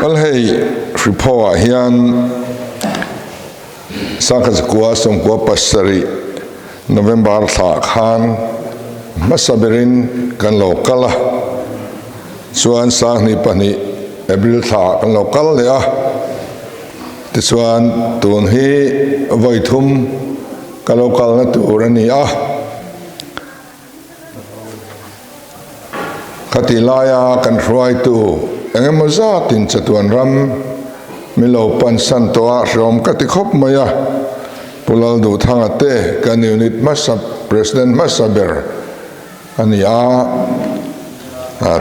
Well hei Hriphaw ah hian Sangkhat zakua 97 November thla khan hmasa berin kan lo kal a, chuan 22 April thla ah kan lo kal leh a, tichuan tun hi vawi thum ka lo kalna tur a ni a. Khati laia kan hruaitu eng emaw zatin chatuan ram min lo pansan tawh a hreawm ka ti khawp mai a, Pu Lalduhthanga te kan unit hmasa President hmasa ber a ni a,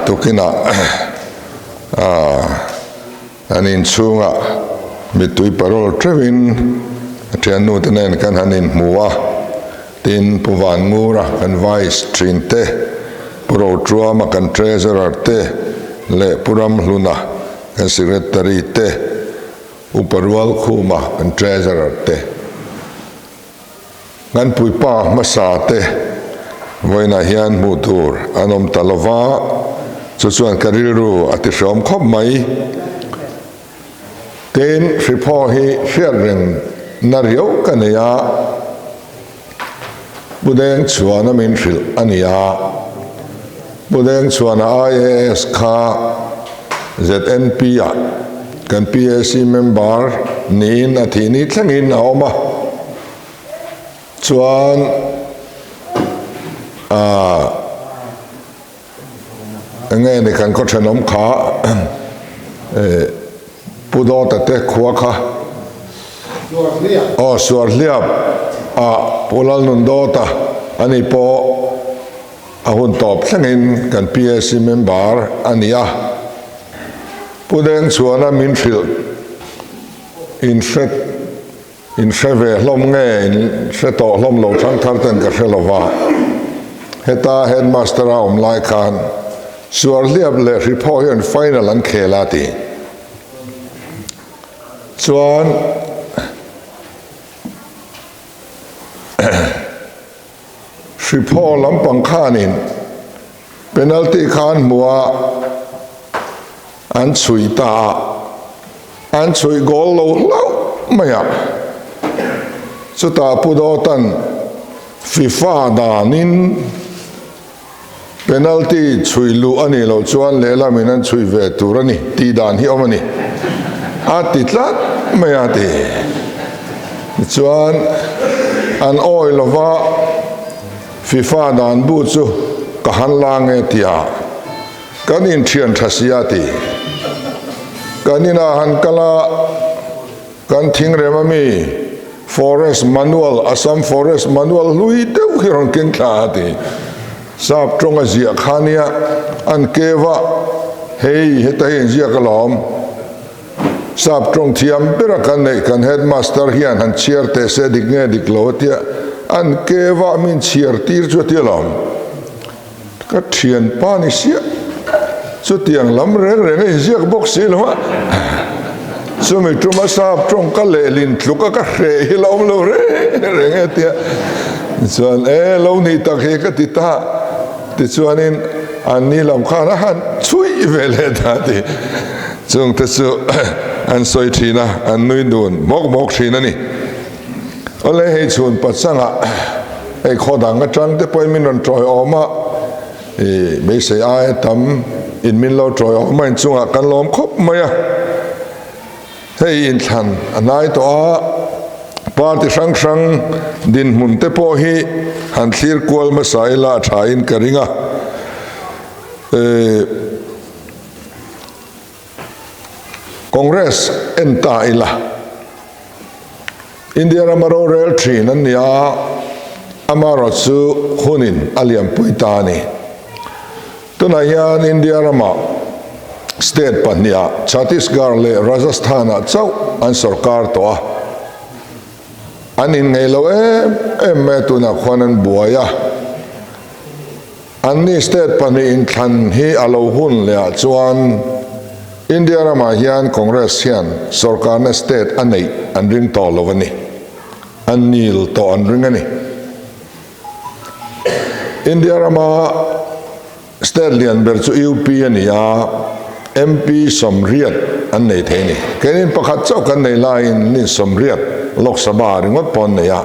tukinah an inchhungah mittui parol teuhin a thiannu te nen kan han inhmu a, tin Pu Vanngura kan Vice thin te, Pu Rotuama kan Treasurer te leh Pu Ramhluna kan Secretary te, Upa Rualkhuma kan Treasurer te. Kan puipa hmasa te vawiinah hian hmuh tur an awm ta lo va, chu chuan ka rilru a ti hreawm khawp mai. Tin, Hriphaw hi hriat reng na riau ka nei a, Pu Deng Chhuana min hrilh a ni a, Pu Deng Chhuana IAS kha ZNP ah kan PAC member niin a thih ni thlengin a awm a, chuan aah enge ni kan khaw thenawm kha eh Pu Dawta te khua kha aw Suarhliap ah Pu Lalnun Dawta ani pawh A hun tawp thlengin kan PAC member a ni a, Pu Dengchhuana min hrilh in hre in hre ve hlawm nge in hre tawh hlawm lo thangthar ten ka hre lo va, heta headmaster a awm lai khan Suarhliap leh Hriphaw hian final an khel a ti chuan Hriphaw lampang khanin penalty khan hmuh a an chhui ta a, an chhui goal lo hlauh mai a. Chutah Pu Dawta'n FIFA danin penalty chhui luh a nih loh chuan lehlamin an chhui ve tur a ni tih dan hi awm a ni a ti tlat mai a ti. Tichuan, an awi lova FIFA dan bu chu ka han la nge tia kan inthian tha si a ti. Kan inah han kal a, kan thingrem ami Forest Manual, Assam Forest Manual hlui deuh hi rawn keng thla a ti. Sap tawng a ziah kha nia, an keva hei heta hi inziak alawm. Sap tawng thiam bera kan neih kan headmaster hian han chhiar teh se dik nge dik lo a tia, an ke vah min chhiar tir chu a tia lo. Ka thianpa ni siah chutiang lam reng reng a inziak bawk si lo a, chumi tuma sap tawng ka lehlin tluk a ka hreh hi la awm lo reng reng e tia, chuan e lo nih tak hi ka ti ta, tichuanin an ni lam khan a han chhuih ve leh ta a ti. Chungte chu an sawi thin a, an nui dun mawk mawk thin a ni. Awle hei chhun pachangah hei khaw dang atang te pawhin min rawn tawi awm a, i beisei aia tam in min lo tawi awm a, inchungah kan lawm khawp mai a. Hei inthlan a hnai tawh a, party hrang hrang dinhmun te pawh hi han thlir kual hmasa ila a tha in ka ring a. Congress en ta ila India rama rorel thin an ni a, amaherawh chu hunin a lianpui ta a ni. Tunah hian India rama state pahniha Chhattisgarh leh Rajasthan-ah chauh an sorkar tawh a, an inngeih lo em em mai a, tunah khuan an buai a. Anni state pahnih inthlan hi a lo hun leh ah chuan India ramah hian Congress hian sorkarna state a neih an ring tawh lo a ni. An nil tawh an ring a ni. India rama state lian ber chu UP a ni a. MP 80 an nei thei a ni. Keinin pakhat chauh kan nei laiin nin 80 Lok Sabha ringawt pawh an nei a.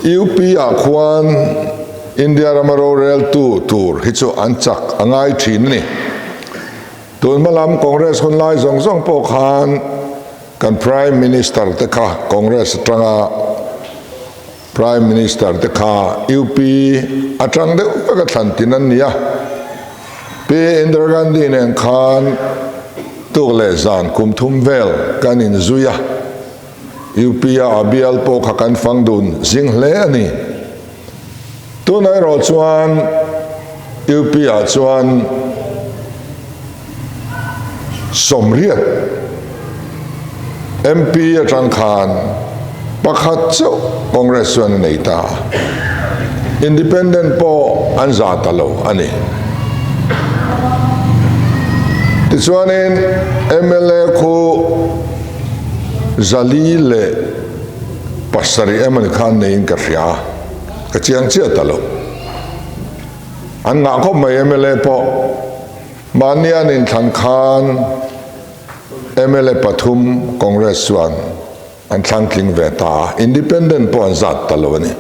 UP ah khuan India rama roreltu tur hi chu an chak a ngai thin a ni. Tun hma lam Congress hun lai zawng zawng pawh khan kan Prime Minister te kha Congress atanga Prime Minister te kha UP atang deuh vek a thlan tin an ni a. Pi Indira Gandhi nen khan tuk leh zan kum thum vel kan inzui a. UP a a bial pawh kha kan fang dun zing hle a ni. Tunah erawh chuan UP ah chuan 80 MP atang khan pakhat chauh Congress chuan a nei ta a, Independent pawh an za ta lo a ni. Tichuanin mla khu 407 emawni khan neiin ka hria a, ka chiang chiah ta lo. An ngah khawp mai mla pawh. Mahni an inthlan khan mla pathum Congress chuan an thlang tling ve ta a, Independent pawh an zat ta lo a ni.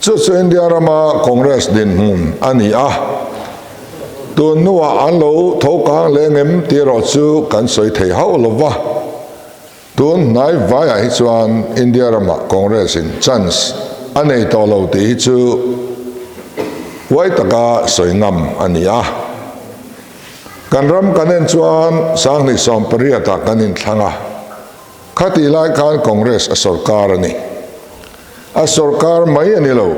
Chu chu India rama Congress dinhmun a ni a, tun hnuah an lo tho kang leh ngem tih erawh chu kan sawi thei hauh lo va. Tun hnai vaiah hi chuan India ramah Congress in chance a nei tawh lo tih hi chu huai taka sawi ngam a ni a. Kan ram kan en chuan 2018 ah kan inthlang a, khatih lai khan Congress a sorkar a ni. A sorkar mai a ni lo,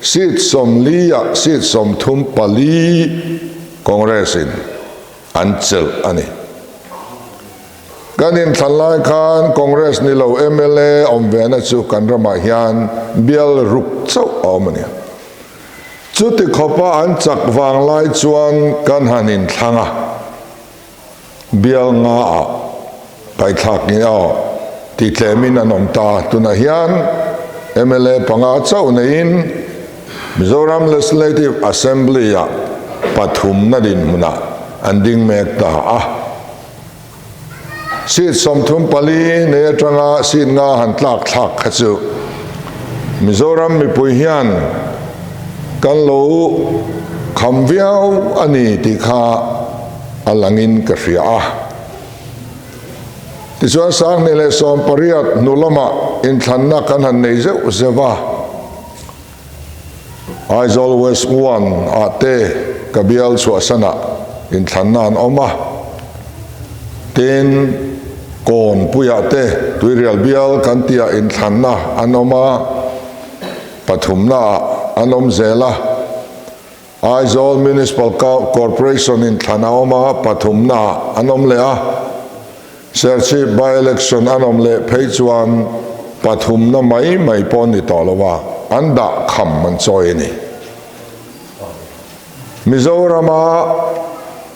seat 40 ah seat 34 Congress in an chelh a ni. Kan inthlan lai khan Congress ni lo mla awm vena chu kan ramah hian bial ruk chauh a awm a ni. Chuti khawpa an chak vang lai chuan kan han inthlang a, bial nga ah paithlak nge aw tih tlemin an awm ta. Tunah hian mla panga chauh neiin Mizoram Legislative Assembly ah pathumna dinhmunah an ding mek ta a. Seat 34 nei atanga seat nga han tlak thlak kha chu Mizoram mipui hian kan lo kham viau a ni tih kha a langin ka hria a. Tichuan 2018 hnu lamah inthlanna kan han nei zeuh zeuh a. Aizawl West One ah te ka bial chhuahsanah inthlanna an awm a, tin Kawnpuiah te Tuirial bial kan tihah inthlanna an awm a, pathumna ah an awm zel a, Aizawl Municipal Corporation inthlan a awm a, pathumna ah an awm leh a. Serchhip by-election an awm leh phei chuan pathumna mai mai pawh ni tawh lo a, an dah kham an chawi a ni. Mizorama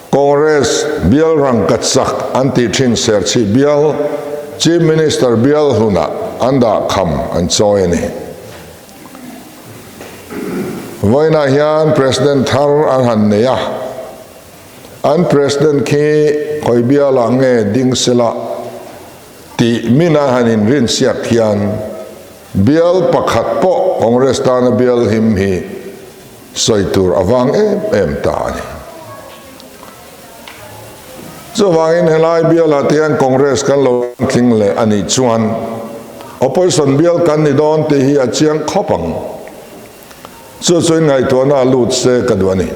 Congress bial rangka chak an tih thin Serchhip bial Chief Minister bial hlunah an dah kham an chawi a ni. Vawiinah hian President thar an han nei a. An President khi khawi bialah nge ding sela tih mina han inrinsiak hian bial pakhat pawh Congress tana bial him hi sawi tur a vang em em ta a ni. Chuvangin helai bialah te hian Congress kan lo tling leh a nih chuan Opposition bial kan ni dawn tih hi a chiang khawp ang. Chu chu in ngaihtuahna a lut se ka duh a ni.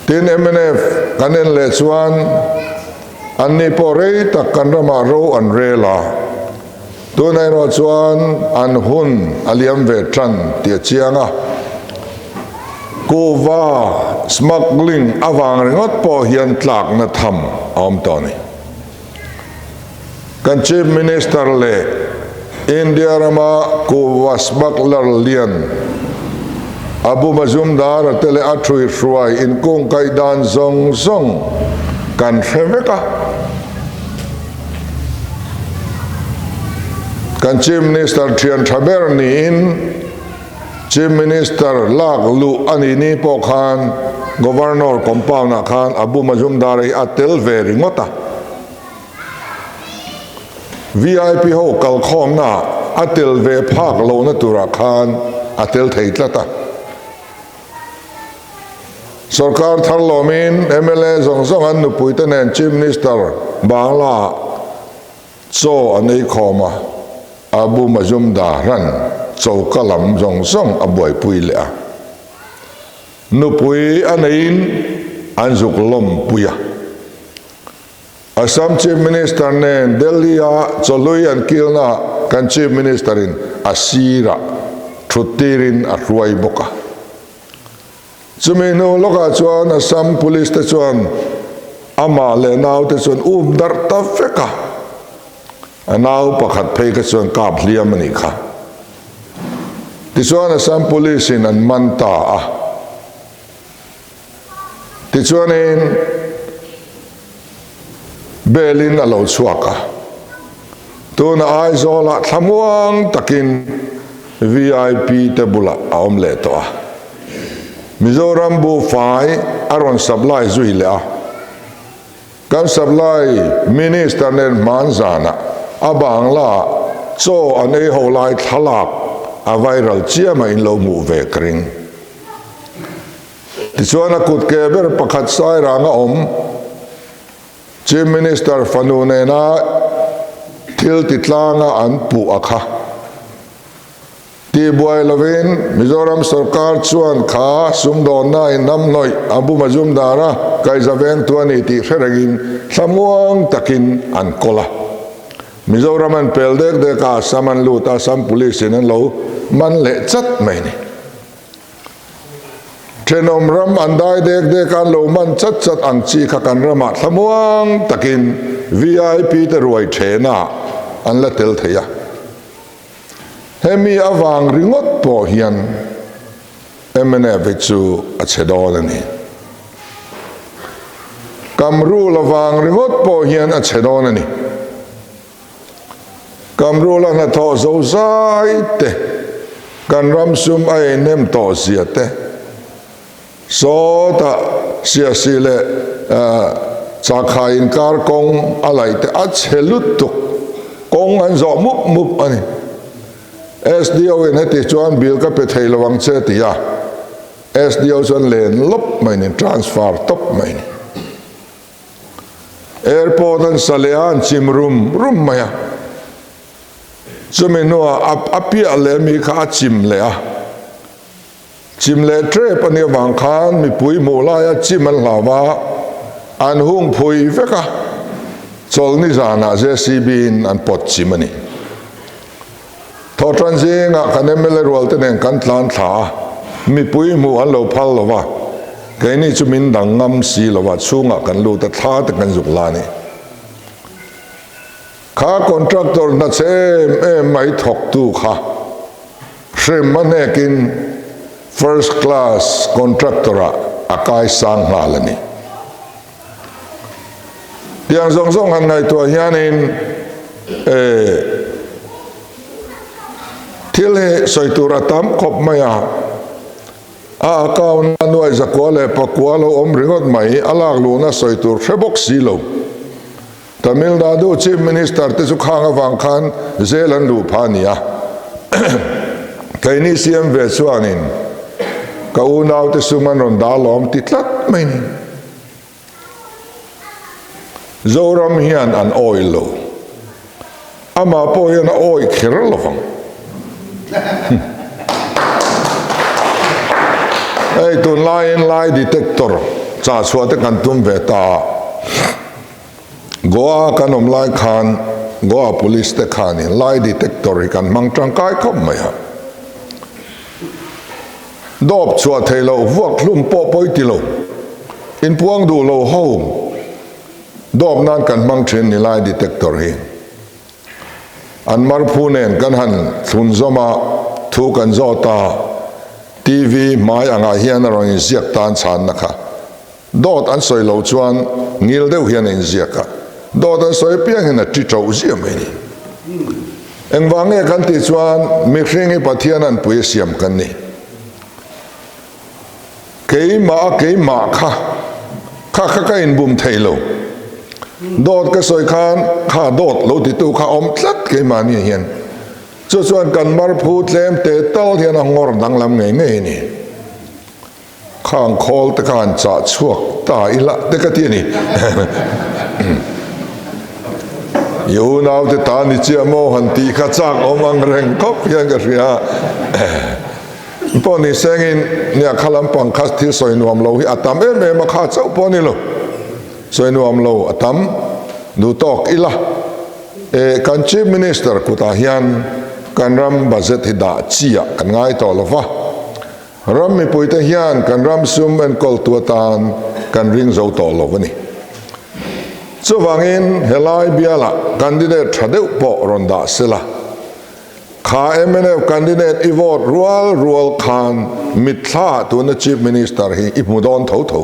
Tin mnf kan en leh chuan an ni pawh rei tak kan ramah ro an rel a, tunah erawh chuan an hun a liam ve tan tih a chiang a. Kuhva smuggling avang ringawt pawh hian tlakna tham a awm tawh a ni. Kan Chief Minister leh India rama kuhva smuggler lian Abu Mazumdar-a te leh a ṭhuihruai inkungkaih dan zawng zawng kan hre vek a. Kan Chief Minister ṭhian ṭha ber niin. Chief Minister lak luh a nih ni pawh khan Governor compound ah khan Abu Majumdar hi a tel ve ringawt a. VIP ho kalkhawmna ah a tel ve phak lohna turah khan a tel thei tlat a. Sorkar thar lawmin mla zawng zawng an nupuite nen Chief Minister Bangla ah chaw an ei khawm a, Abu Majumdar ran choka lam zawng zawng a buaipui leh a. Nupui a neiin an zuk lawmpui a. Assam Chief Minister nen Delhi-a chawhlui an kilnaah kan Chief Minister-in a sirah thut tirin a hruai bawk a. Chumi hnu lawkah chuan Assam Police te chuan amah leh naute chuan um darh ta vek a, a nau pakhat phei kha chuan kap hliam a nih kha. Tichuan Assam Police-in an man ta a. Tichuanin Belin a lo chhuak a, tuna Aizawlah thlamuang takin VIP te bulah a awm leh tawh a. Mizoram buhfai a rawn supply zui leh a, kan supply Minister nen hman zanah a bangla chaw an ei ho lai thlalak a viral chiam a in lo hmuh ve ka ring. Tichuan a kut ke ber pakhat Sairang a awm. Chief Minister fanu nena thil ti tlanga an puh a kha. Tihbuai lovin Mizoram sorkar chuan kha sumdawnna in hnamhnawih Abu Majumdar a kaihza vengtu a ni tih hre rengin thlamuang takin an kawl a. Mizoram an pel dek dek a, Assam an lut a, Assam Police in an lo man leh chat mai a ni. Thenawm ram an dai dek dek a, an lo man chat chat ang chi kha kan ramah thlamuang takin VIP te ruai thena an la tel thei a. Hemi avang ringawt pawh hian mnf hi chu a chhe dawn a ni. Kamrul avang ringawt pawh hian a chhe dawn a ni. Kamrula hnathawh zo zai te, kan ram sum a ei hnem tawh zia te, sawtah siasi leh chakha inkar kawng a laih te a chhe lutuk, kawng an zawh mup mup a ni. SDO in heti chuan bill ka pe thei lo ang che ti a, SDO chuan len lawp mai ni, transfer tawp mai ni. Airport an sa leh a, an chim rum rum mai a. Chumi hnuah a piah leh mi kha a chim leh a. Chim leh tep a nih avang khan mipui hmuh laia chim an hlau va, an hung phui vek a, chawlhni zanah JCB in an pawt chim a ni. Thawhtan zingah kan mla rualte nen kan tlan thla a, mipui hmuh an lo phal lo va, keini chu min dang ngam si lo va, chhungah kan lut a, thla te kan zuk la a ni. Kha contractor hna che em em mai thawktu kha hrem a hnekin first class contractor ah a kai sang nghal a ni. Tiang zawng zawng han ngaihtuah hianin eh thil hi sawi tur a tam khawp mai a, a account a nuai zakua leh pakua lo awm ringawt mai, a lak luhna sawi tur hre bawk si lo. Tamil Nadu Chief Minister te chu khang avang khan zel an luh phah a ni a, keini CM ve chuanin ka unaute sum an rawn dah lawm ti tlat mai ni. Zoram hian an awih lo. Amah pawh hian a awih kher lo vang. Hei tunlaiin lie detector chah chhuah te kan tum ve ta a. Goa kan awm lai khan Goa police te khanin lie detector hi kan hmang tangkai khawp mai a. Dawp chhuah theih loh vuak hlum pawh pawi ti lo. Inpuang duh lo ho dawp nan kan hmang thin ni lai detector hi. An marphu nen kan han thlun zawm a, thu kan zawt a, TV hmai angah hian a rawn inziak tan chhanna kha. Dawt an sawi loh chuan ngil deuh hian a inziak a, dawt an sawi apiang hian a ṭi ṭoh ziah mai ni. Engvang nge kan tih chuan mihring hi Pathian anpui a siam kan ni. Keimah a keimah kha kha kha ka inbum thei lo. Dawt ka sawi khan kha dawt lo titu kha awm tlat keimahni hian. Chu chuan kan marphu tlem te tal hian a ngawr danglam ngei ngei a ni. Khang khawl te kha han chah chhuak ta ila te ka ti a ni. I unau te ta ni chiah maw han tih kha chak awm ang reng khawp hian ka hria. Pawh ni sengin nia kha lampang kha thil sawi nuam lo hi a tam em em a, kha chauh pawh a ni lo. Sawi nuam lo a tam duh tawk ila. E, kan Chief Minister kutah hian kan ram budget hi dah chiah kan ngai tawh lo va. Ram mipuite hian kan ram sum enkawltu atan kan ring zo tawh lo a ni. Chuvangin helai bialah candidate tha deuh pawh rawn dah sela. Kha mnf candidate i vote rual rual khan mitthla tuna Chief Minister hi i hmu dawn tho tho.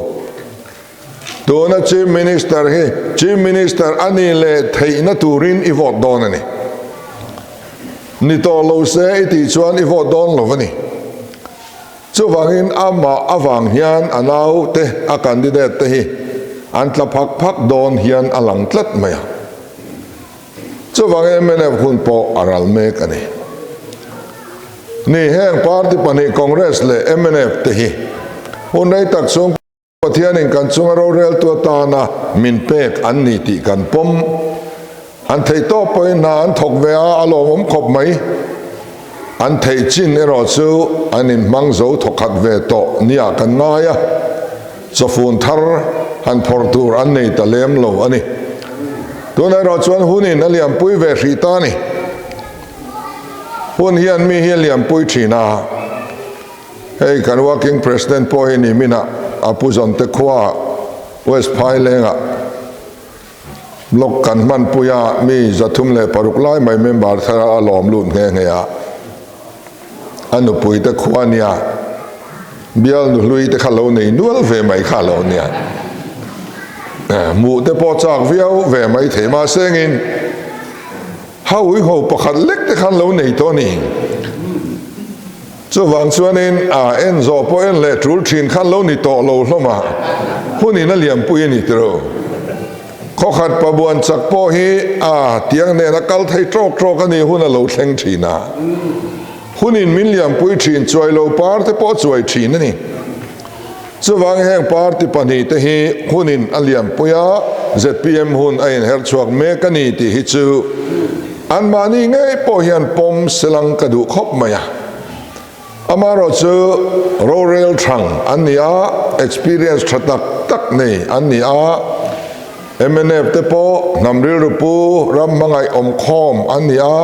Tuna Chief Minister hi Chief Minister a nih leh theihna turin i vote dawn a ni. Ni tawh lo se i tih chuan i vote dawn lo a ni. Chuvangin amah avang hian a naute a candidate te hi an tla phak phak dawn hian a lang tlat mai a. Chuvangin mnf hun pawh a ral mek a ni. Ni heng party pahnih Congress leh mnf te hi hun rei tak chhung Pathianin kan chunga roreltu atana min pek an ni tih kan pawm. An theih tawp pawhin hna an thawk ve a, a lawmawm khawp mai. An theih chin erawh chu an inhmang zo thawkhat ve tawh nia kan ngai a, chawfun thar han phawrh tur an nei ta lem lo a ni. Tunah erawh chuan hunin a liampui ve hrih ta a ni. Hun hian mi hi a liampui thin a. Hei kan working president pawh hi ni minah a pu Zawnte khua West Phailengah block kan hmanpui a, mi 306 lai mai member thar a lawm lut nghe nghe a, a nupui te khua nia bial nuhlui te kha lo nei nual ve mai kha lo nia, hmuh te pawh chak viau ve mai thei mahsengin hauiho pakhat lek te khan lo nei tawh a ni. Chuvang chuanin a en zawh pawh en leh tul thin khan lo ni tawh lo hlawm a, hunin a liampui a ni tiro. Khawkhat pabuan chak pawh hi a tiang nen a kal thei tawk tawk a ni hun a lo thleng thin a. Hunin min liampui thin chuai lo par te pawh a chuai thin a ni. Chuvang heng party pahnihte hi hunin a liampui a, zpm hun a inher chhuak mek a ni tih hi chu anmahni ngei pawh hian pawm selang ka duh khawp mai a. Amaherawh chu rorel thang an ni a, experience tha tak tak nei an ni a, mnf te pawh hnam rilru pu ram hmangaih awmkhawm an ni a,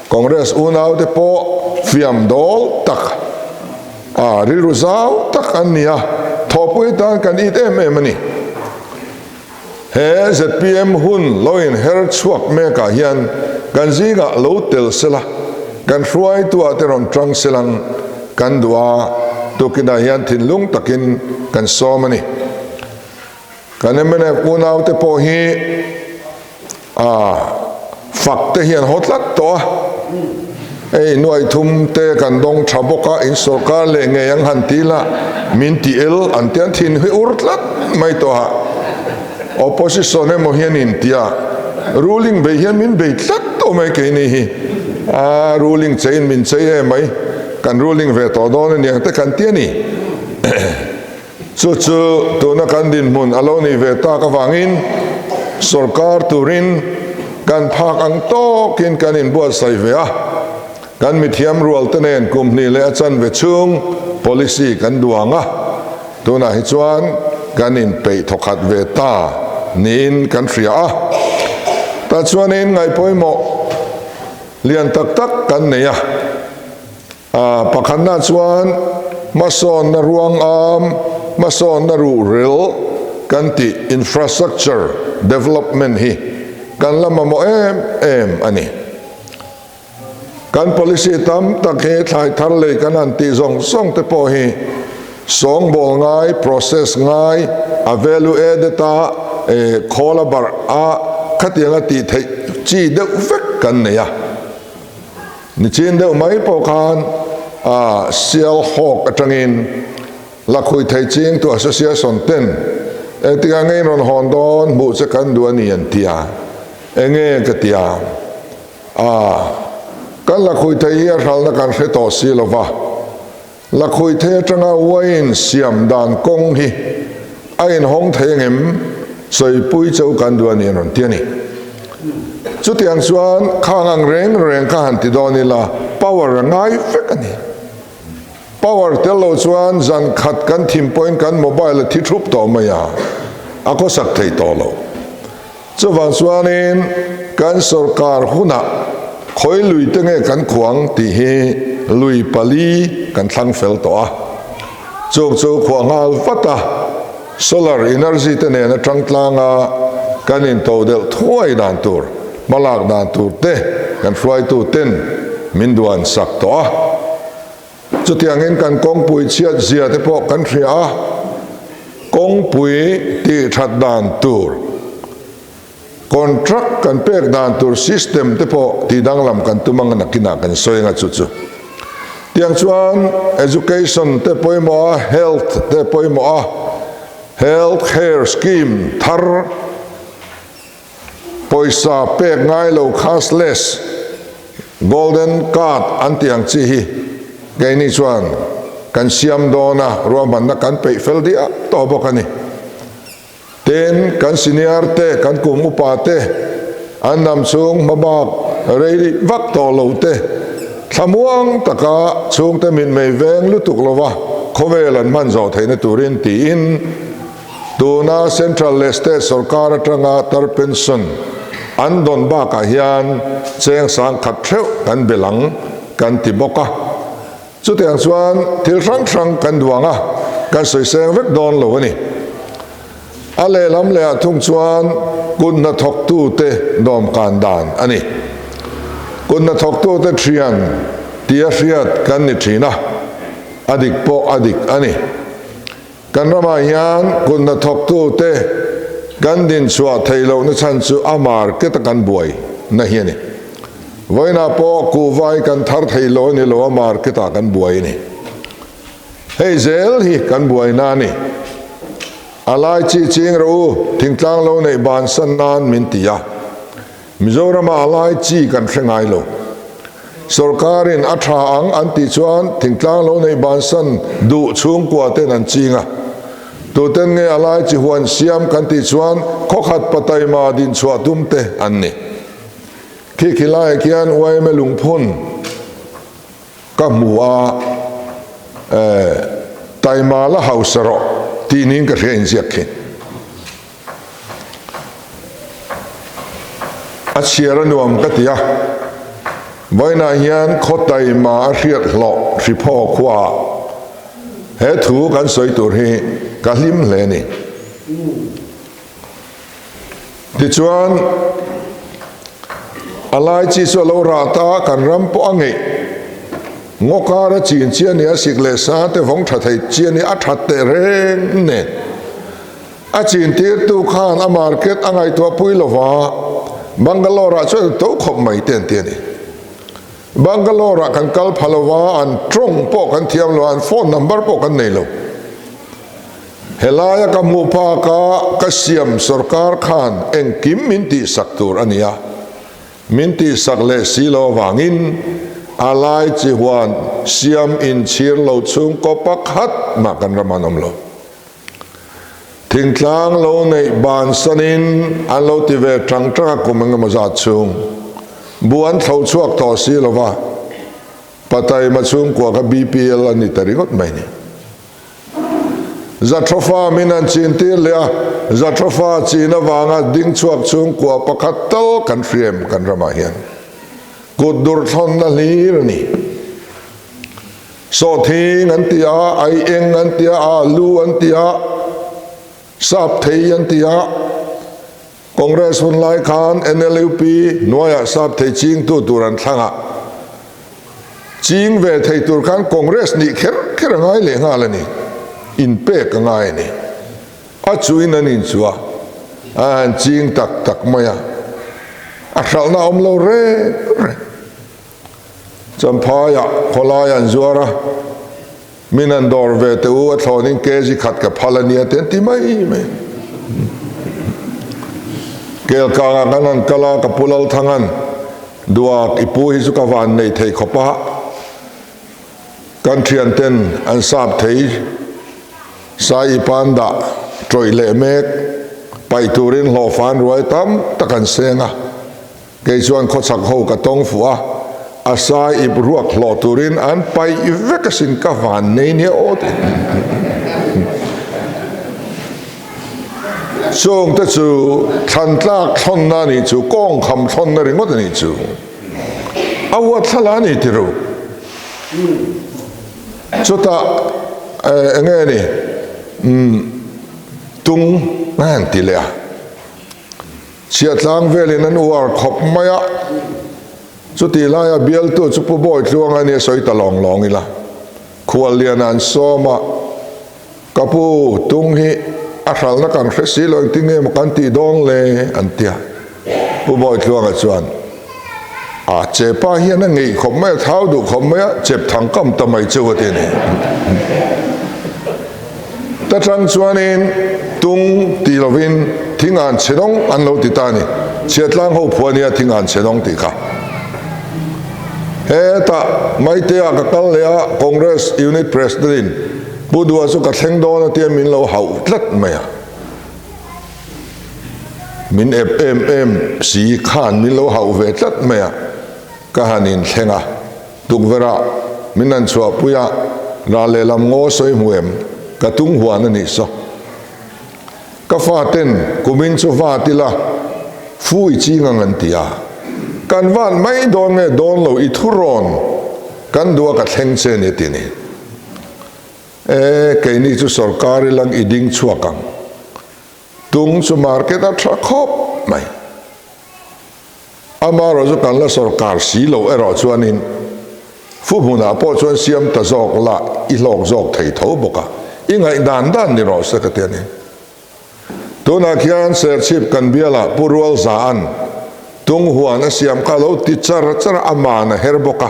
Congress unaute pawh fiam dawl tak A rilru zau tak an ni a, thawhpui tan kan it em em a ni. He zpm hun lo inher chhuak mekah hian kan zingah lo tel sela, kan hruaituah te rawn tang selang kan duh a, tukinah hian thinlung takin kan sawm a ni. Kan mnf unaute pawh hi A fak te hian haw tlat tawh a, hei nuai thum te kan dawng tha bawk a, in sawrkar leh ngei ang han ti la, min ti el an ti an thin hi ur tlat mai tawh a, opposition emaw hian in ti a, ruling bei hian min bei tlat tawh mai keini hi, a ruling cheiin min chei e mai, kan ruling ve tawh dawn aniang te kan ti a ni. Chu chu tuna kan dinhmun a lo nih ve tak avangin sorkar turin kan phak ang tawkin kan inbuatsaih ve a, kan mithiam rualte nen kum hnih leh a chanve chhung policy kan duang a, tunah hi chuan kan inpeih thawkhat ve ta niin kan hria a. Tah chuanin ngaihpawimawh lian tak tak kan nei a. A pakhatna chuan hmasawnna ruangam, hmasawnna ruhrel kan tih infrastructure development hi kan la mamawh em em a ni. Kan policy tam tak hi thlai thar lei kan han tih zawng zawng te pawh hi sawngbawl ngai, process ngai, a value added a, khawl a barh a, khatianga tih theih chi deuh vek kan nei a. Nichin deuh mai pawh khan Sialhawk atangin Lakhuih thei chingtu association ten engtikah nge in rawn hawn dawn hmuh che kan duh a ni an ti a, enge ka ti a, aa kan lakhuih thei hi a hralna kan hre tawh si lo va, lakhuih thei atanga wine siam dan kawng hi a inhawng thei angem sawipui cheu kan duh a ni an rawn ti a ni. Chutiang chuan khang ang reng reng kha han ti dawn ila power a ngai vek a ni. Power tel lo chuan zan khat kan thim pawhin kan mobile a thi thup tawh mai a, a khawsak thei tawh lo. Chuvang chuanin kan sorkar hunah khawi lui te nge kan khuang tih hi lui pali kan thlang fel tawh a. Chung chu khuah nghal vat a, solar energy te nen atang tlanga kan intodelh thuai dan tur, hmalak dan tur te kan hruaitu ten min duan sak tawh a. Chutiangin kan kawngpui chhiat zia te pawh kan hria a, kawngpui tih that dan tur, contract kan pek dan tur system te pawh tih danglam kan tum anga nakinah kan sawi anga chu chu. Tiang chuan education te pawimawh a, health te pawimawh a, health care scheme thar, Pawisa pek ngai lo cashless, golden card an tih ang chi hi keini chuan kan siam dawn a, ruahmanna kan peih fel diah tawh bawk a ni. Tin, kan senior te, kan kum upa te, an dam chhung hmabak rei vak tawh lo te, thlamuang taka chhungte mitmei veng lutuk lova khawvel an hman zawh theihna turin tiin, Tuna Central leh State sorkar atanga tar pension an dawn bakah hian cheng sang khat theuh kan bel ang kan ti bawk a. Chutiang chuan thil hrang hrang kan duang a, kan sawi seng vek dawn lo a ni. A lehlam lehah thung chuan kut hnathawktute dawmkan dan a ni. Kut hnathawktute thian tia hriat kan ni thin a, a dik pawh a dik a ni. Kan ramah hian kut hnathawktute kan dinchhuah theih lohna chhan chu a market a kan buai na hi a ni. Vawiinah pawh kuhva hi kan thar theih lo a ni lo, a market ah kan buai a ni. Hei zel hi kan buaina a ni. A lai chi ching rawh u, thingtlang lo neih bansan nan min ti a. Mizoramah a lai chi kan hre ngai lo. Sorkarin a tha ang an tih chuan thingtlang lo neih bansan duh chhungkua ten an ching a. Tuten nge a lai chi huan siam kan tih chuan khawkhat pataima dinchhuah tum te an ni. Khi khi laiah khian yma lungphun ka hmu a, taima la hausa rawh tih niin ka hria inziak khi. A chhiar a nuam ka ti a, vawiinah hian khaw taima a hriat hlawh Hriphaw khuaah he thu kan sawi tur hi ka hlim hle a ni. Tichuan, a lai chi chu a lo rah ta, kan ram pawh a ngeih. Ngaw kara chin chi a ni a, sik leh sa te vawng tha thei chi a ni, a that teh reng nen. A chintirtu khan a market a ngaihtuah pui lo va, Bangalore ah chuan to khawp mai te an ti a ni. Bangalore ah kan kal pha lo va, an tawng pawh kan thiam lo a, an phone number pawh kan nei lo. Helaia ka hmuh phak a, ka siam sorkar khan engkim min tihsak tur a ni a, min tihsak leh si lo avangin a lai chi huan siam inchhir lo chhungkaw pakhat mah kan ram an awm lo. Thingtlang lo neih bansanin an lo ti ve tang tang a kum engemaw zat chhung bu an thlo chhuak tawh si lo va, Pataima chhungkua kha BPL a ni ta ringawt mai ni. Zathofa min an chin tir leh a, Zathofa chin avanga ding chhuak chhungkua pakhat tal kan hriam kan ramah hian kut dur thlawnna hlir a ni. Sawhthing an ti a, aieng an ti a, alu an ti a, sap thei an ti a. Congress hun lai khan NLUP hnuaiah sap thei chingtu tur an thlang a. Ching ve thei tur khan Congress nih kher kher a ngai leh nghal a ni. Inpek a ngai a ni. A chuin an inchuh a, a han ching tak tak mai a. A hralhna a awm lo reng reng. Champhaiah khawlai an zuar a. Min han dawr ve teh u, a thlawnin kg khat ka phal a nia te an ti mai mai. Kelkangah kan han kal a, ka pu Lalthanga'n, Duak, i pu hi chu ka van nei thei khawp a, kan thianten an sap thei sai i pan dah tawih leh mek, paih turin hlawhfan ruai tam tak an seng a. Kei chuan khawchhak ho ka tawng fuh a, a sai ip ruak hlawh turin an paih vek asin ka van nei nia aw ti. Chung te chu thlan tlak thlawnna a nih chu, kawng kham thlawnna ringawt a nih chu. A huat thla la a ni ti ru. Chutah eng nge ni tung a han ti leh a. Chhiahtlang velin an uar khawp mai a, chutih laia bialtu chu Pu Bawi Tluanga nia sawi ta lawng lawng ila, Khualliana an sawm a, Ka pu, tung hi a hralhna kan hre si lo engtin nge maw kan tih dawn le? an ti a. Pu Bawi Tluanga chuan, A chepa hian a ngeih khawp mai a, thau duh khawp mai a, chep thang kam ta mai chu a ti a ni. Ta tang chuanin tung ti lovin thing an chhe dawng an lo ti ta a ni. Chhiatlang ho phuah nia thing an chhe dawng tih kha. Hetah Maitea ka kal leh a, Congress Unit President in Pu Dua chu ka thleng dawn a tia min lo hauh tlat mai a. Min ep em em si khan min lo hauh ve tlat mai a, ka han inthleng a. Tukverh-ah min han chhuahpui a, ral lehlam ngaw sawi hmu em? Ka tung huan a nih saw. Ka faten kumin chu vat ila, fu i ching ang an ti a. Kan vat mai dawn nge dawn lo i thurawn kan duh a ka thleng che ni a ti ni. E, keini chu sorkar ilang i ding chhuak ang. Tung chu market a tha khawp mai. Amaherawh chu kan la sawrkar si lo erawh chuanin fu hmunah pawh chuan siam ta zawk la i hlawk zawk thei tho bawk a, i ngaih dan dan ni rawh se ka ti a ni. Tunah khian Serchhip kan bialah Pu Rual Zaan tung huan a siam kha a lo ti char char a, aman a her bawk a,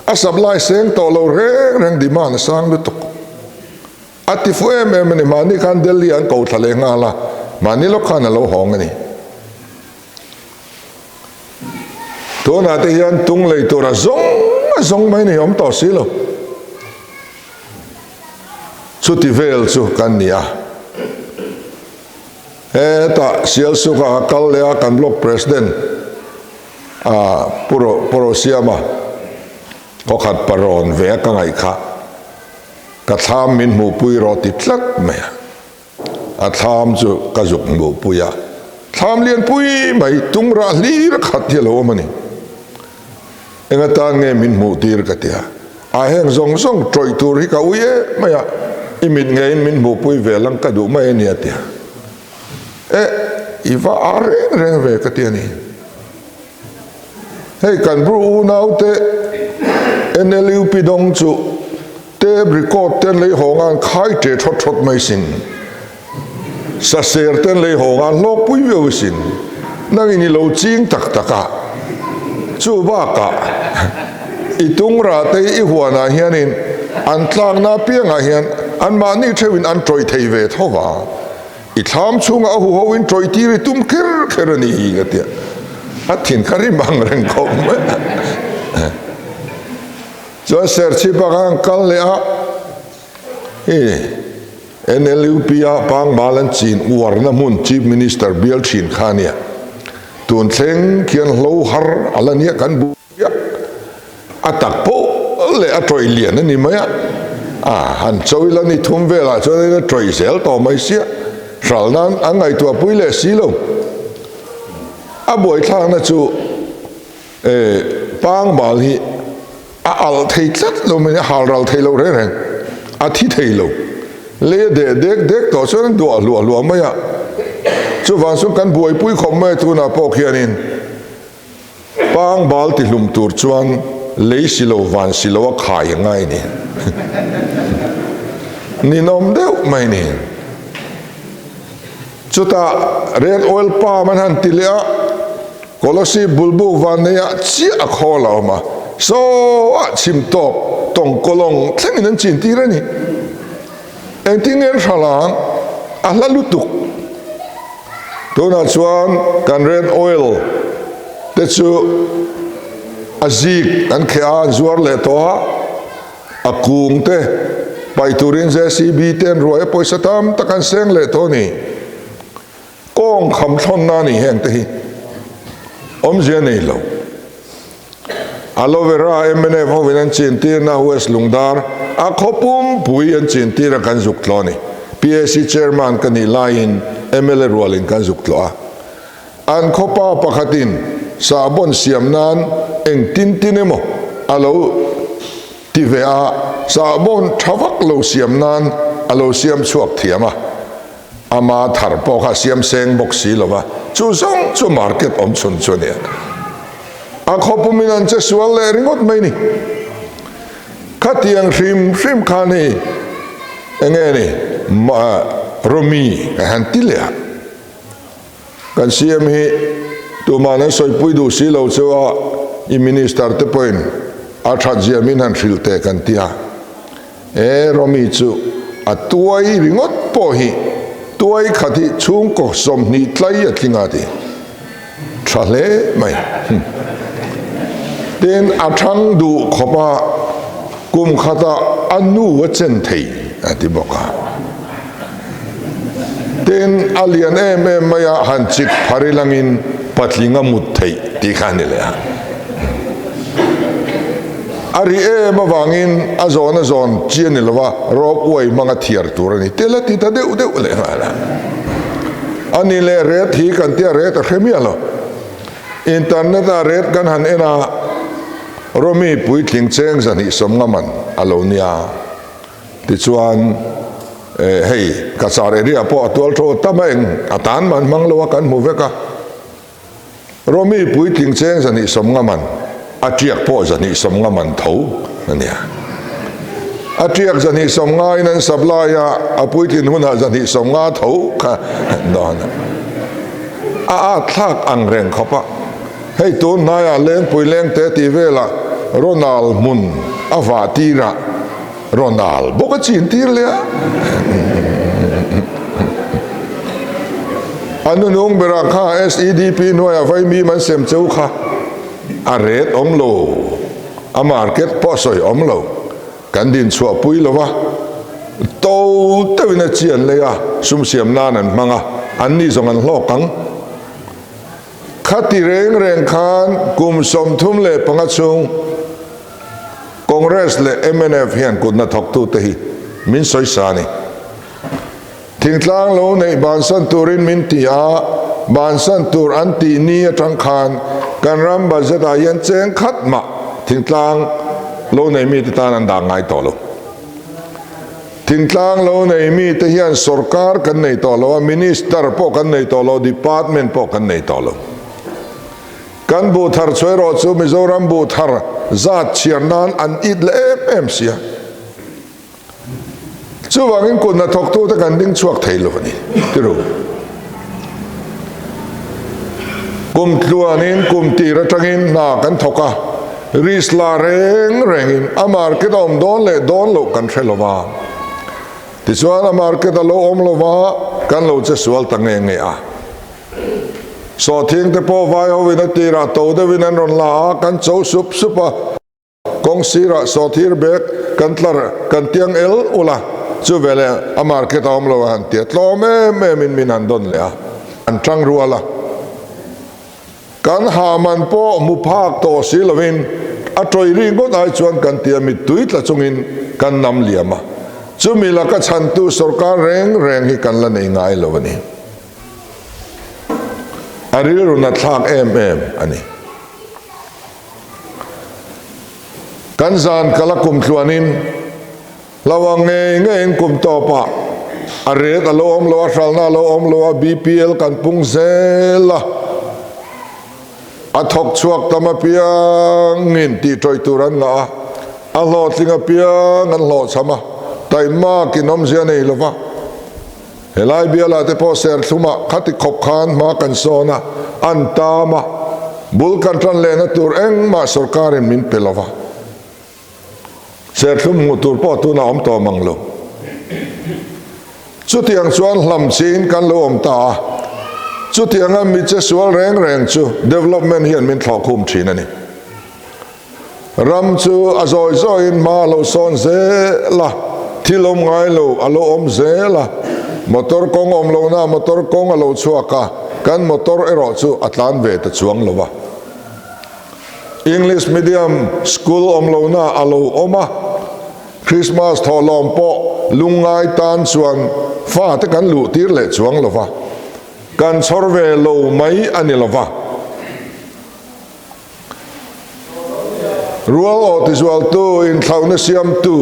a supply seng tawh lo reng reng demand a sang lutuk. A ti fu em em a ni, mahni khan Delhi an ko thla leh nghal a, mahni lawk khan a lo hawng a ni. Tunah te hian tung lei tur a zawng a zawng mai ni awm tawh si lo. Chuti vel chu kan ni a. Hetah Sialsuka a kal leh a kan block president a Pu Rosiama khawkhat parawn ve a ka ngaih kha ka thlam min hmuhpui rawh ti tlat mai a. A thlam chu ka zuk hmuhpui a, thlam lianpui mai tung rah hlir khat hi a lo awm a ni. Eng atan nge min hmuh tir ka ti a, a heng zawng zawng tawih tur hi ka ui em mai a, i mit ngeiin min hmuhpui ve lang ka duh mai a ni a ti a. Eh, i va ar reng reng ve ka ti a ni. Hei kan bru unaute NLUP dawng chu Tape record ten lei hawng an khai ṭe ṭhawt ṭhawt mai sin. Saser ten lei hawng an hlawk pui viau sin. Nangin i lo ching tak tak a. Chu bakah i tung rah te i huanah hianin an tlakna apiangah hian anmahni theuhin an ṭawih thei ve tho va. I thlam chhungah a huho in ṭawih tir i tum kher kher a ni hi ka tia. A thin kha rim ang reng khawp mai. Chuan Serchhip ah khan kal leh a, i NLUP ah Pangbal an chin uarna hmun Chief Minister bial thin kha a nia. Tun thleng khian hlo har a la nia kan bu a, a tak pawh leh a tawih lian a ni mai a, a han cho ila ni thum velah chuan a tawih zel tawh mai sia, hral nan an ngaihtuah pui leh si lo. A buaithlakna chu. Pangbal hi a alh thei tlat lo mai, a hal ral thei lo reng reng, a thi thei lo. Lei a deh dek dek tawh chuan a duah hluah hluah mai a, chuvang chuan kan buaipui khawp mai a tunah pawh khianin Pangbal ti hlum tur chuan lei si lo van si lo a khai a ngai ni. Ninawm deuh mai ni. Chutah Red Oil Palm an han ti leh a, Kolasib bulbuk vanneiah chiah a khawl a awm a, saw ah chhim tawp. Tawngkawlawng thlengin an chin tir a ni. Engtin nge an hralh ang? A hla lutuk. Tunah chuan kan red oil te chu a zik an kheh a, an zuar leh tawh a, a kung te paih turin JCB te an ruai a, pawisa tam tak an seng leh tawh a ni. Kawng kham thlawnna a ni heng te hi awmzia nei lo. Aloe vera mnf hovin an chintirna West Lungdar a khaw pumpui an chintir a kan zuk tlawh a ni. PAC chairman ka nih laiin mla rualin kan zuk tlawh a. An khaw pa pakhatin sahbawn siam nan eng tin tin emaw a lo ti ve a, sahbawn tha vak lo siam nan a lo siam chhuak thiam a. Ama thar pawh kha siam seng bawk si lo va, chu zawng chu market awm chhun chu a ni a. A khawpumin an che sual leh ringawt mai ni. Khatiang hrim hrim khan hei eng nge ni Romi a han ti leh a. Kan CM hi tuman an sawipui duh si lo chu a, i minister te pawhin a that zia min han hrilh teh kan ti a. E Romi chu a tuai ringawt pawh hi tuai khat hi chhungkaw 20 tlai a tling a ti tha hle mai. Tin a thang duh khawp a kum khatah a nu a chen thei a ti bawk a. Tin a lian em em mai a han chik phar ilangin patling a mut theih tih kha a ni leh a. A ri em avangin a zawn a zawn chi a ni lo va, rawp uai hmanga thiar tur a ni. Tel a ti ta deuh deuh leh nghal a. A ni leh ret hi kan tia ret a hre miah lo. Internet ah ret kan han en a, Romi puitling cheng 250 man a lo nia. Tichuan hei Cachar area pawh a tual tho tam a eng a tan man hmang lo a kan hmu vek a. Romi puitling cheng 250 man, a tiak pawh 250 man tho a nia. A tiak 250 in an supply a, a puitlin hunah 250 tho kha dawn a. A at thlak ang reng khawp a. Hei tun hnaiah Lengpui Lengte tih velah Ronald hmun a vah tirah Ronald bawk a chin tir leh a. A nunung berah kha SEDP hnuaiah vaimim an sem cheu kha a ret awm lo, a market pawh a sawi awm lo, kan din chhuah pui lo va, to deuhin a chian lei a, sum siam nan an hmang a, an ni zawng an hlawk ang. Khati reng reng khan kum 35 chhung Congress leh mnf hian kut hnathawktute hi min sawisa a ni. Thingtlang lo neih bansan turin min ti a, bansan tur an tih ni atang khan kan ram budget ah hian cheng khat mah thingtlang lo nei mite tan an dah ngai tawh lo. Thingtlang lo nei mite hian sorkar kan nei tawh lo a, minister pawh kan nei tawh lo, department pawh kan nei tawh lo. Kan buh thar chhuah erawh chu Mizoram buh thar zat chhiar nan an it leh em em si a. Chuvangin kut hnathawktute kan ding chhuak thei lo a ni, ti ru. Kum tluanin kum tir atangin hna kan thawk a, risk la reng rengin a market a awm dawn leh dawn loh kan hre lo va. Tichuan a market a lo awm lo va, kan lo che sual ta nge nge a. Sawhthing te pawh vai hovin a tirah to deuhin an rawn la a, kan cho sup sup a. Kawng sirah sawhthir bag kan tlar kan tiang el ul a, chu veleh a market a awm lo a han ti a, tlawm em em in min han dawn leh a, an tang rual a. Kan ha man pawh hmu phak tawh si lovin a tawih ri ngawt ai chuan kan ti a, mittui tla chungin kan nam liam a, chumi laka chhantu sorkar reng reng hi kan la nei ngai lo a ni. A rilru nathlak em em a ni. Kan zan kal a kum tluanin hlo ang ngei ngeiin kum tawpah a ret a lo awm lo a, hralhna a lo awm lo a, BPL kan pung zel a, a thawk chhuak tam apiangin tih tawih tur an ngah a, a hlawhtling apiang an hlawhchham a, taihmakin awmzia nei lo va. Helai bialah te pawh serthlumah khati khawp khan hma kan sawn a, an tam a, bul kan tan lehna tur engmah sorkarin min pe lo va. Serthlum hmuh tur pawh tunah awm tawh mang lo. Chutiang chuan hlam chiin kan lo awm ta a, chutianga mi che sual reng reng chu development hian min thlawh khum thin a ni. Ram chu a zawi zawiin hma a lo sawn zel a, thil awm ngai lo a lo awm zel a, motor kawng awm lohna motor kawng a lo chhuak a, kan motor erawh chu a tlan ve ta chuang lo a. English medium school awm lohna a lo awm a, Christmas thawhlawm pawh lungngai tan chuan fate kan luh tir leh chuang lo va, kan chhawr ve lo mai a ni lo va. Rual aw tizualtu, inthlauhna siamtu,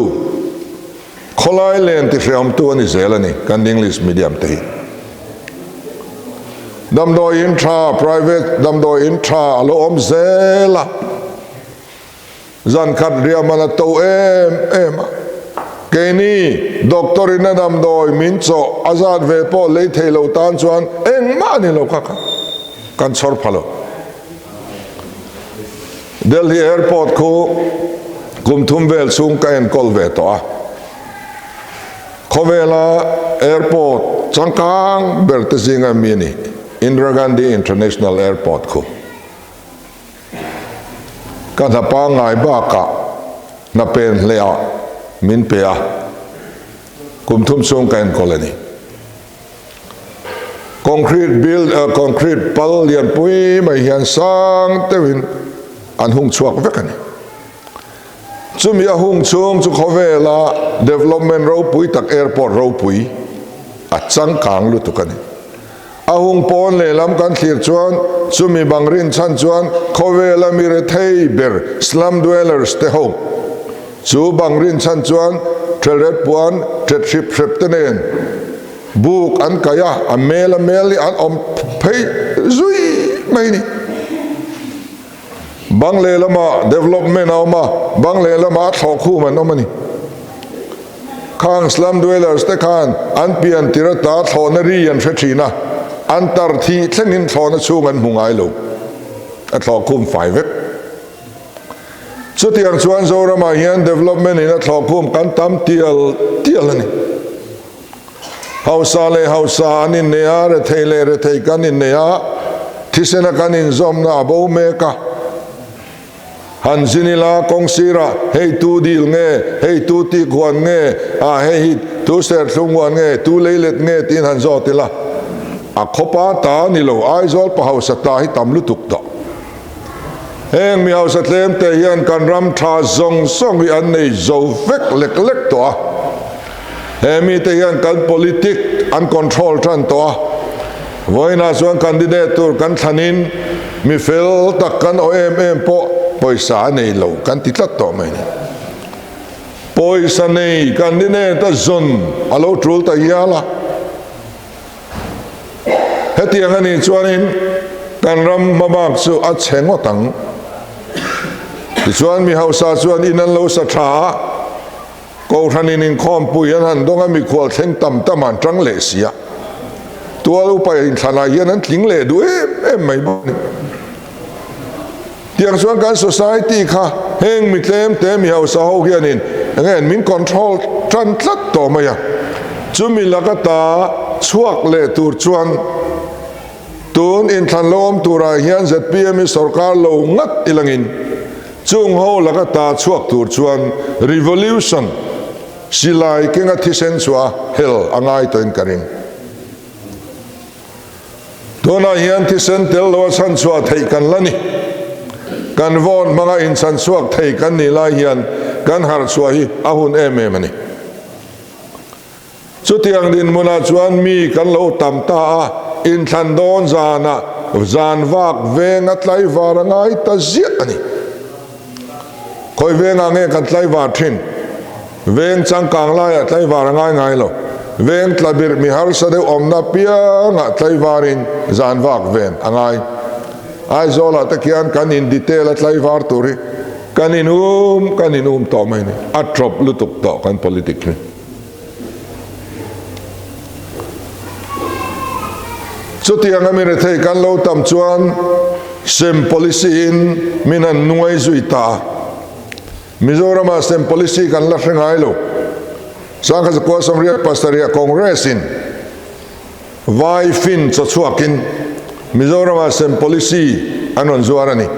khawlai len tihreawmtu a ni zel a ni kan English medium te hi. Damdawi in tha, private damdawi in tha a lo awm zel a. Zan khat riah man a to em em a. Keini doctor in a damdawi min chawh a zat ve pawh lei thei lo tan chuan engmah a ni lo kha kha kan chhawr pha lo. Delhi airport khu kum thum vel chhung ka enkawl ve tawh a. Khawvela airport changkang ber te zinga mi a ni, Indira Gandhi International Airport khu. Ka hna pangngai bakah hna pen hleah min pe a, kum thum chhung ka enkawl a ni. Concrete build, concrete pal lianpui mai hian sang deuhin an hung chhuak vek a ni. Chumi a hung chhung chu khawvela development ropui tak airport ropui a changkang lutuk a ni. A hung pawn lehlam kan thlir chuan chumi bang rin chhan chuan khawvela mi rethei ber slum dwellers te ho chu bang rin chhan chuan thelret puan thet hrip hrep te nen buk an kaih a, a mel a mel hi an awm phei zui mai a ni. Bang lehlamah development a awm a, bang lehlamah thlawhkhum an awm a ni. Khang slum dwellers te khan an pian tir ata thlawhna ri an hre thin a, an tar thih thlengin thlawhna chhung an hmu ngai lo. A thlawhkhum fai vek. Chutiang chuan Zoramah hian development in a thlawhkhum kan tam tial tial a ni. Hausa leh hausa an innei a, rethei leh rethei kan innei a, thisena kan inzawmna a bo mek a. Han zin ila kawng sirah hei tu dil nge, hei tu tik huan nge, ah hei hi tu serthlum huan nge, tu leilet nge tiin han zawt ila. A khawpa ta ni lo, Aizawl pa hausa ta hi tam lutuk tawh. Heng mi hausa tlemte hian kan ram tha zawng zawng hi an nei zo vek lek lek tawh a. He mite hian kan politic an control tan tawh a. Vawiinah chuan candidate tur kan thlanin mi fel tak kan aw em em pawh pawisa a nei lo kan ti tlat tawh mai ni. Pawisa nei candidate a zawn a lo tul ta hial a. Hetiang a nih chuanin kan ram hmabak chu a chhe ngawt ang. Tichuan mi hausa chuan in an lo sa tha a, Kohhranin inkhawmpui an han dawng a, mikhual thleng tam tam an tang leh si a. Tual upa inthlanah hian an tling leh duh em em mai bawk a ni. Tiang chuan kan society kha heng mi tlem te mi hausa ho hianin enge min control tan tlat tawh mai a, chumi laka ta chhuak leh tur chuan tun inthlan lo awm turah hian zpm hi sorkar lo ngat ilangin chung ho laka ta chhuak tur chuan revolution silai kenga thisen chhuah a hel a ngai tawhin ka ring. Tunah hian thisen tel lo a chhanchhuah theih kan la ni. Kan vawn hmanga inchhanchhuak thei kan nih lai hian kan harhchhuah hi a hun em em a ni. Chutiang dinhmunah chuan mi kan lo tam ta a, inthlan dawn zanah zan vak venga tlaivar a ngai ta ziah a ni. Khawi vengah nge kan tlaivar thin? Veng changkang laiah tlaivar a ngai ngai lo. Veng tlabirh mi harsa deuh awmna piangah tlaivarin zan vak ven a ngai. Aizawlah te khian kan in detail a tlaivar tur hi kan in um kan in um tawh mai a ni. A tawp lutuk tawh kan politic hi. Chutiang a mi rethei kan lo tam chuan sem policy in min han nuai zui ta a. Mizoramah sem policy kan la hre ngai lo. Sangkhat zakua 87 Congress-in vai fin chaw chhuakin Mizoramah sem policy an rawn zuar a ni.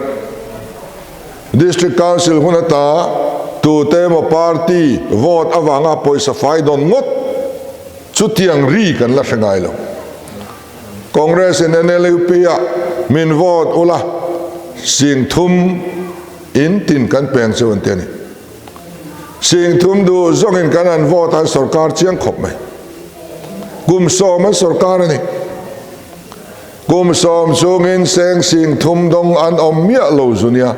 District Council hun ata tute emaw party vote avanga pawisa fai dawn ngawt chutiang ri kan la hre ngai lo. Congress in NLUP ah min vote ula 30,000 in tin kan peng chu an ti a ni. 30,000 duh zawngin kan han vote an sorkar chiang khawp mai. Kum 10 an sorkar a ni. Kum 10 chungin seng 30,000 dawng an awm miah lo zu nia.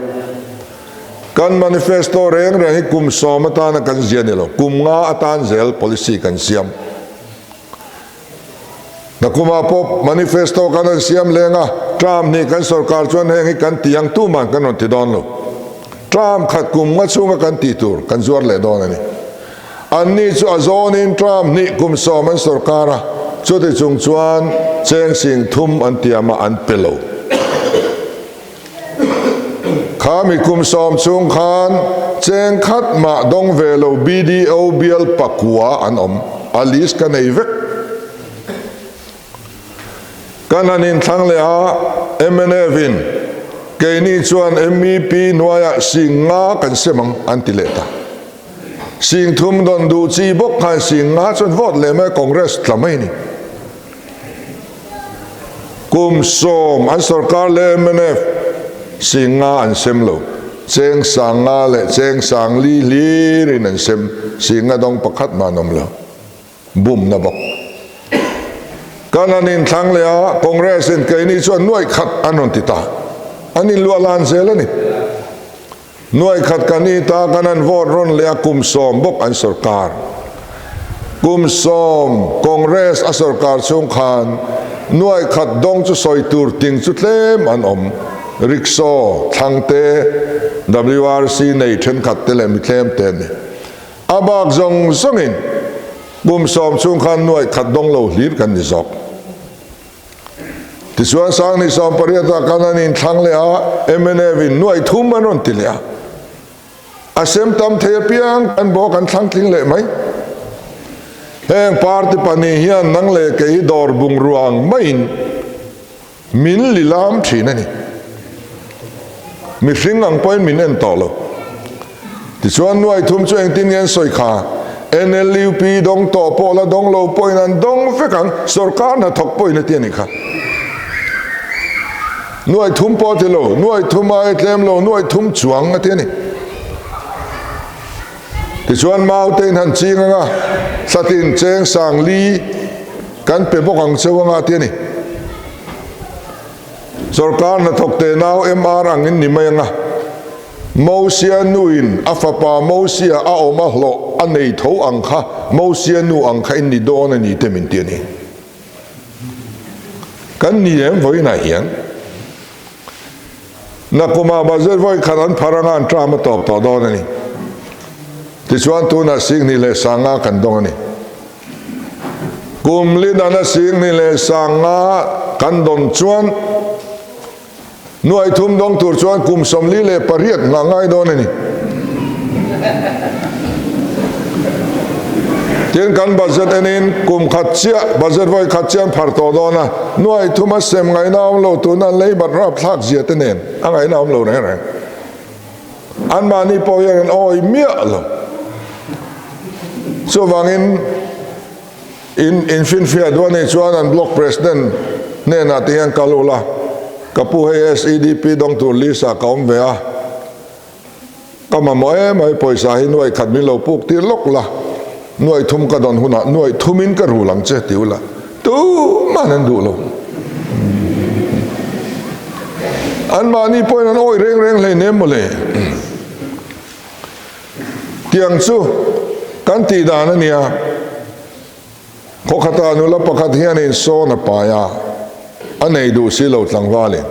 Kan manifesto reng reng hi kum 10 atana kan zia ni lo. Kum nga atan zel policy kan siam. Nakumah pawh manifesto kan rawn siam leng a, term hnih kan sorkar chuan heng hi kan ti ang tuman kan rawn ti dawn lo. Term khat kum nga chhunga kan tih tur kan zuar leh dawn a ni. Anni chu a zawnin term hnih kum 10 an sorkar a, chuti chung chuan cheng 30,000 an tiam a an pe lo. Khami kum 10 chhung khan cheng khat mah dawng ve lo BDO bial pakua an awm, a list ka nei vek. Kan han inthlang leh a, mnf in keini chuan MEP hnuaiah 50,000 kan sem ang an ti leh ta. 30,000 dawn duh chi bawk khan 50,000 chuan vote leh mai Congress tla mai a ni. Kum 10 an sorkar leh mnf 50,000 an sem lo. Cheng 50,000 leh cheng 40,000 hlirin an sem. 50,000 dawng pakhat mah an awm lo. Bumna bawk. Kan han inthlang leh a, Congress in keini chuan nuaih khat an rawn ti ta. An inluah lan zel a ni. Nuaih khat kan i ta kan han vote rawn leh a kum 10 bawk an sorkar. Kum 10 Congress a sorkar chhung khan nuaih khat dawng chu sawi tur ting chu tlem an awm. Rickshaw, Thlangte, WRC nei thenkhat te leh mi tlem te an ni. A bak zawng zawngin kum 10 chhung khan nuaih khat dawng lo hlir kan ni zawk. Tichuan 2018 ah kan an inthlang leh a, mnf in nuaih thum an rawn ti leh a. A sem tam thei apiang kan bawk an thlang tling leh mai. Heng party pahnih hian nang leh kei hi dawr bungrua ang maiin min lilam thin a ni. Mihring ang pawhin min en tawh lo. Tichuan nuaih thum chu engtin nge an sawi kha? NLUP dawng tawh pawh la dawng lo pawhin an dawng vek ang, sorkar hnathawk pawhin a ti a nih kha. Nuaih thum pawh a ti lo, nuaih thum aia tlem lo, nuaih thum chuang a ti a ni. Tichuan mau te in han ching anga, thlatin cheng 40,000 kan pe bawk ang cheu anga a ti a ni. Sorkar hnathawk te nau MR ang in ni mai anga, Mosia nuin a fapa Mosia a awm a hlawh a nei tho ang kha Mosia nu ang kha in ni dawn a ni te min ti a ni. Kan ni em vawiinah hian Nakuma budget vawi khat an phar anga an term a tawp tawh dawn a ni. Tichuan tunah 25,000 kan dawng a ni. Kum li dana 25,000 kan dawn chuan 30,000 dawng tur chuan kum 48 nghah ngai dawn a ni. Tin kan budget enin kum khat chiah budget vawi khat chiah an phar tawh dawn a, 30,000 a sem ngaihna awm lo tuna an lei bat rap thlak zia te nen a ngaihna awm lo reng reng. Anmahni pawh hian an awi miah lo. Chuvangin In infinfiah duh anih chuan an block president hnenah te hian kal ula, ka pu hei SEDP dawng tur list ah ka awm ve a, ka mamawh em mai pawisa hi nuaih khat min lo puk tir lawk la, nuaih thum ka dawn hunah nuaih thumin ka rul ang che ti ula, tuman an duh lo. Anmahni pawhin an awih reng reng hleinem mawle. Tiang chu kan tih dan a nia, khawkhatah nula pakhat hianin sawn a pai a, a nei duh si lo tlangvalin.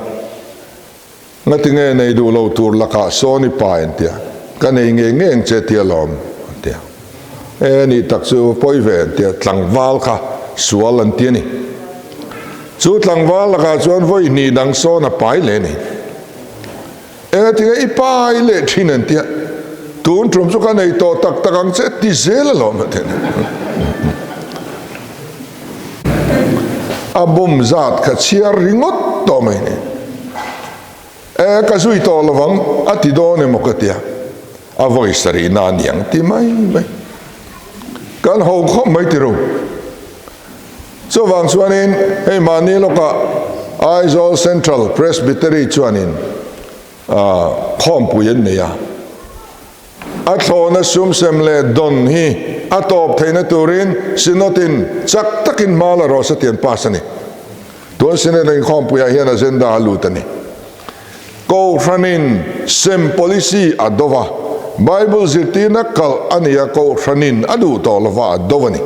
Ngati nge nei duh lo tur lakah sawn i pai an tia, ka nei ngei ngei ang che tia lawm an tia. E nih tak chu pawi ve an tia, tlangval kha sual an ti a ni. Chu tlangval lakah chuan vawi hnih dang sawn a pai leh a ni. Enga tinge i pai leh thin an tia. Tun tum chu ka nei tawh tak tak ang che ti zel alawm a ti. A bum zat kha chhiar ringawt tawh mai ni. E ka zui tawh lovang a ti dawn emaw ka tia. A vawi sarihna a niang ti mai mai. Kan ho khawp mai ti ru. Chuvang chuanin hei mahni lawkah Aizawl Central Presbytery chuanin khawmpui an nei a. A thlawhna sumsem leh dawn hi a tawp theihna turin Synod-in chak takin hma la rawh se tih an pass a ni. Tun Synod inkhawmpuiah hian agenda a lut a ni. Kohhranin sem policy a do va, Bible zirtirna kalh a ni a, Kohhranin a duh tawh lova a do a ni.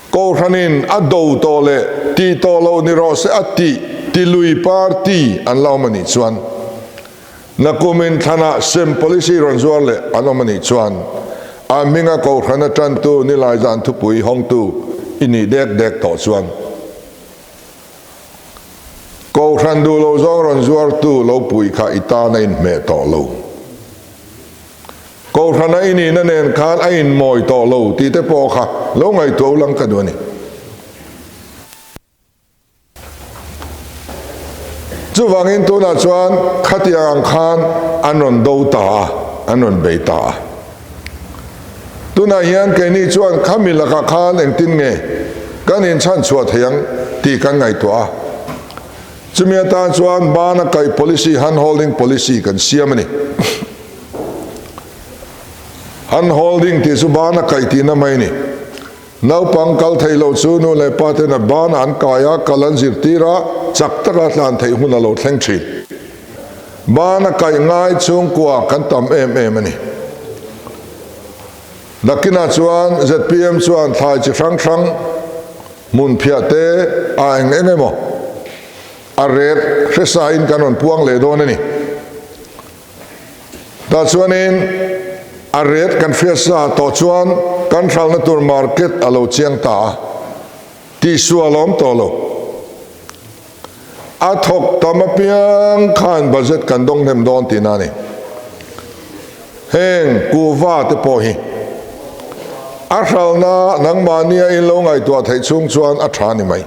Kohhranin a do tawh leh tih tawh loh ni rawh se a tih ti lui party an la awm a nih chuan, nakumin thlanah sem policy rawn zuar leh an awm a nih chuan, a hminga Kohhran a tantu nilai zan thupui hawngtu i nih dek dek tawh chuan, Kohhran duh lo zawng rawn zuartu lo pui kha i tan a inhmeh tawh lo. Kohhrana i nihna nen khan a inmawi tawh lo tih te pawh kha lo ngaihtuah ulang ka duh a ni. Chuvangin tunah chuan khatiang ang khan an rawn do ta a, an rawn bei ta a. Tunah hian keini chuan khami lakah khan engtin nge kan inchhanchhuah thei ang tih kan ngaihtuah a. Chumi atan chuan bana kaih policy, hand holding policy, kan siam a ni. Hand holding tih chu bana kaih tihna mai a ni. Naupang kal theih loh chu nu leh pa ten a bana an kai a, kal an zirtir a, chak taka tlan theih hun a lo thleng thin. Bana kaih ngai chhungkua kan tam em em a ni. Nakinah chuan zpm chuan thlai chi hrang hrang hmun phiah te a eng eng emaw a ret hresa in kan rawn puang leh dawn a ni. Tah chuanin a ret kan hriatsa tawh chuan kan hralhna tur market a lo chiang ta a, tihsual a awm tawh lo. A thawk tam apiang khan budget kan dawng hnem dawn tihna a ni. Heng kuhva te pawh hi a hralhna nangmahnia in lo ngaihtuah theih chhung chuan a tha ni mai.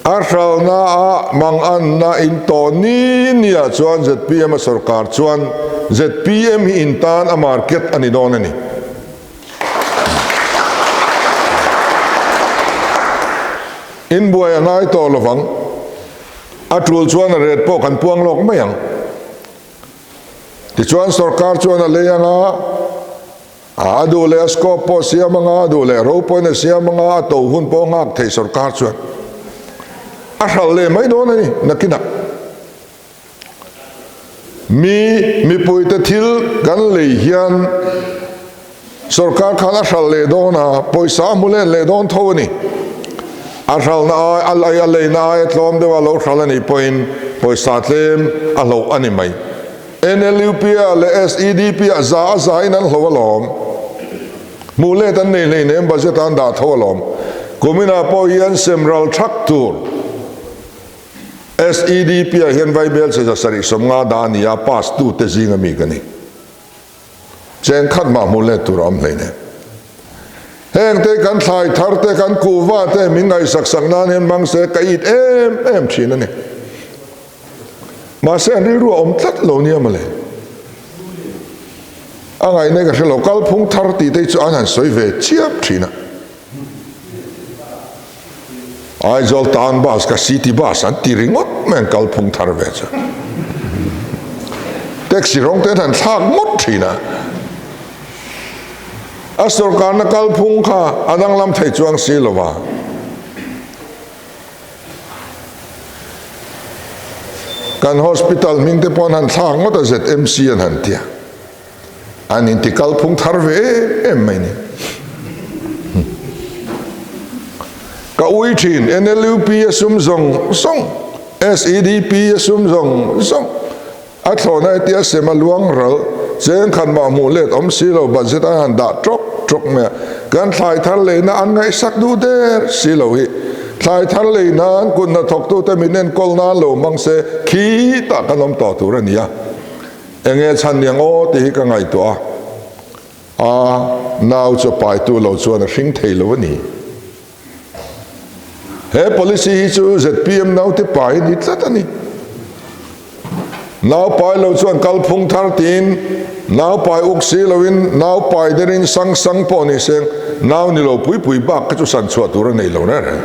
A hralhna a manganna in tawh ni niah chuan zpm a sorkar chuan zpm hi in tan a market a ni dawn a ni. In buai a ngai tawh lovang. A tul chuan a ret pawh kan puang lawk mai ang. Tichuan sorkar chuan a lei anga, a duh leh a scope pawh siam anga, a duh leh ro pawhin a siam anga, a to hun pawh nghak thei sorkar chuan a hralh leh mai dawn a ni nakinah. Mi mipuite thil kan lei hian sorkar khan a hralh leh dawn a, pawisa a hmu let leh dawn tho a ni. A hralhna ai, a lei a leina ai a tlawm deuh a lo hralh a nih pawhin pawisa tlem a hloh a ni mai. NLUP ah leh SEDP ah za a za in an hloh alawm. Hmuh let an nei hleinem budget ah an dah tho alawm. Kuminah pawh hian sem ral thak tur. SEDP ah hian Vaibel che 750 dah a ni a, pass tu te zing ami ka ni. Cheng khat mah hmuh let tur a awm hleinem. Heng te kan thlai thar te, kan kuhva te min ngaihsak sak nan hian hmang se ka it em em thin a ni. Mahse an rilru a awm tlat lo nia mawle. A ngaihna ka hre lo, kalphung thar tih te hi chu an han sawi ve chiap thin a. Aizawl town bus ka city bus an ti ringawt mai an kalphung thar ve chu. Taxi rawng te an han thlak ngawt thin a. A sorkarna kalphung kha a danglam thei chuang si lo va. Kan hospital hming te pawh an han thlak ngawt a ZMC an han tia. An inti kalphung thar ve em em mai ni. Ka ui thin NLUP a sum zawng zawng, SEDP a sum zawng zawng, a thlawhna hetia sem a luang ral, cheng khat mah hmuh let awm si lo budget an han dah tawk tawk mai a, kan thlai thar leina an ngaihsak duh der si lo hi. Thlai thar lei nan kut hnathawktute min enkawl nan lo hmang se khitah kan awm tawh tur a ni a. Enge chhan niang aw tih hi ka ngaihtuah a, a nau chu paitu lo chuan a hring thei lo a ni. He policy hi chu zpm naute pai a ni tlat a ni. Nau pai lo chuan kalphung thar tiin nau pai uk si loin nau pai derin sang sang pawh ni seng nau ni lo pui pui bak kha chu san chhuah tur a nei lo reng reng.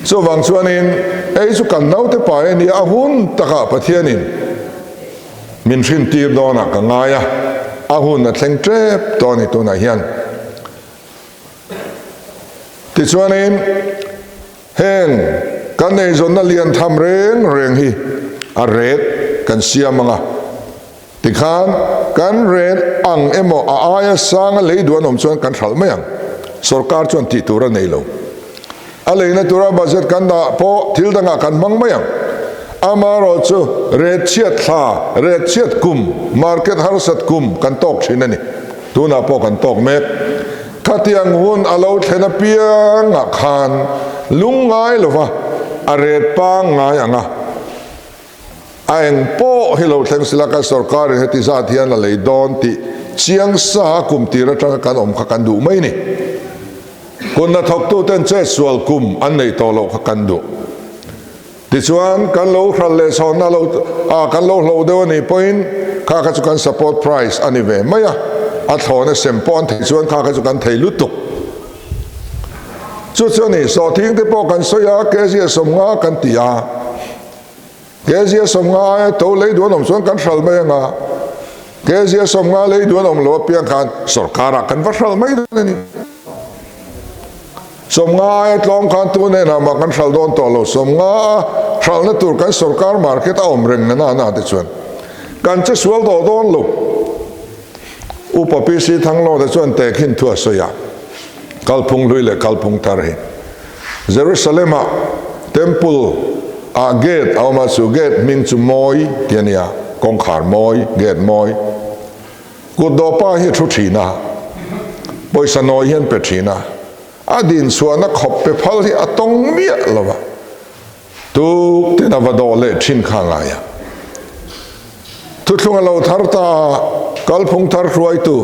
Chuvang chuanin hei chu kan naute pai a nia a hun takah Pathianin min hrintir dawnah ka ngai a, a hun a thleng tep tawh a ni tunah hian. Tichuanin heng kan eizawnna lian tham reng reng hi a ret kan siam ang a, tikhan kan ret ang emaw a aia sanga lei duh an awm chuan kan hralh mai ang. Sorkar chuan tih tur a nei lo. A leina tura budget kan dah pawh thil dangah kan hmang mai ang. Amaherawhchu ret chhiat thla, ret chhiat kum, market harsat kum kan tawk thin a ni. Tunah pawh kan tawk mek. Khatiang hun a lo thlen apiangah khan lungngai lova a ret pangngai ang a. A eng pawh hi lo thleng sila kan sorkarin heti zat hian a lei dawn tih chiang sa kum tir atanga kan awm kha kan duh mai ni. Kun hnathawktuten chetsual kum an nei tawh loh kha kan duh. Tichuan, kan lo hralh leh chhawnna lo a kan lo hloh deuh a nih pawhin kha kha chu kan support price a ni ve mai a, a thlawna sem pawh an theih chuan kha kha chu kan thei lutuk. Chu chu a ni, sawhthing te pawh kan sawi a, kg a 50 kan ti a, kg a 50 aia to lei duh an awm chuan kan hralh mai anga, kg a 50 lei duh an awm lo apiang khan sorkarah kan va hralh mai dawn a ni. 50 aia tlawm khan tu hnenah mah kan hralh dawn tawh lo, 50 a hralhna tur kan sorkar market a awm reng nana na te chuan kan che sual tawh dawn lo. Upa PC Thanglawta chuan tehkhin thu a sawi a, kalphung hlui leh kalphung thar hi Jerusalem ah temple ah gate a awm a, chu gate hming chu Mawi tih a ni a, kawngkhar mawi, gate mawi. Kut dawpa hi a thu thin a, pawisa nawi hian pe thin a, a din chhuahna khawp pe phal hi a tawng miah lo va, tuk tin a va dawh leh thin kha a ngai a. Thuthlung a lo thar ta a, kalphung thar hruaitu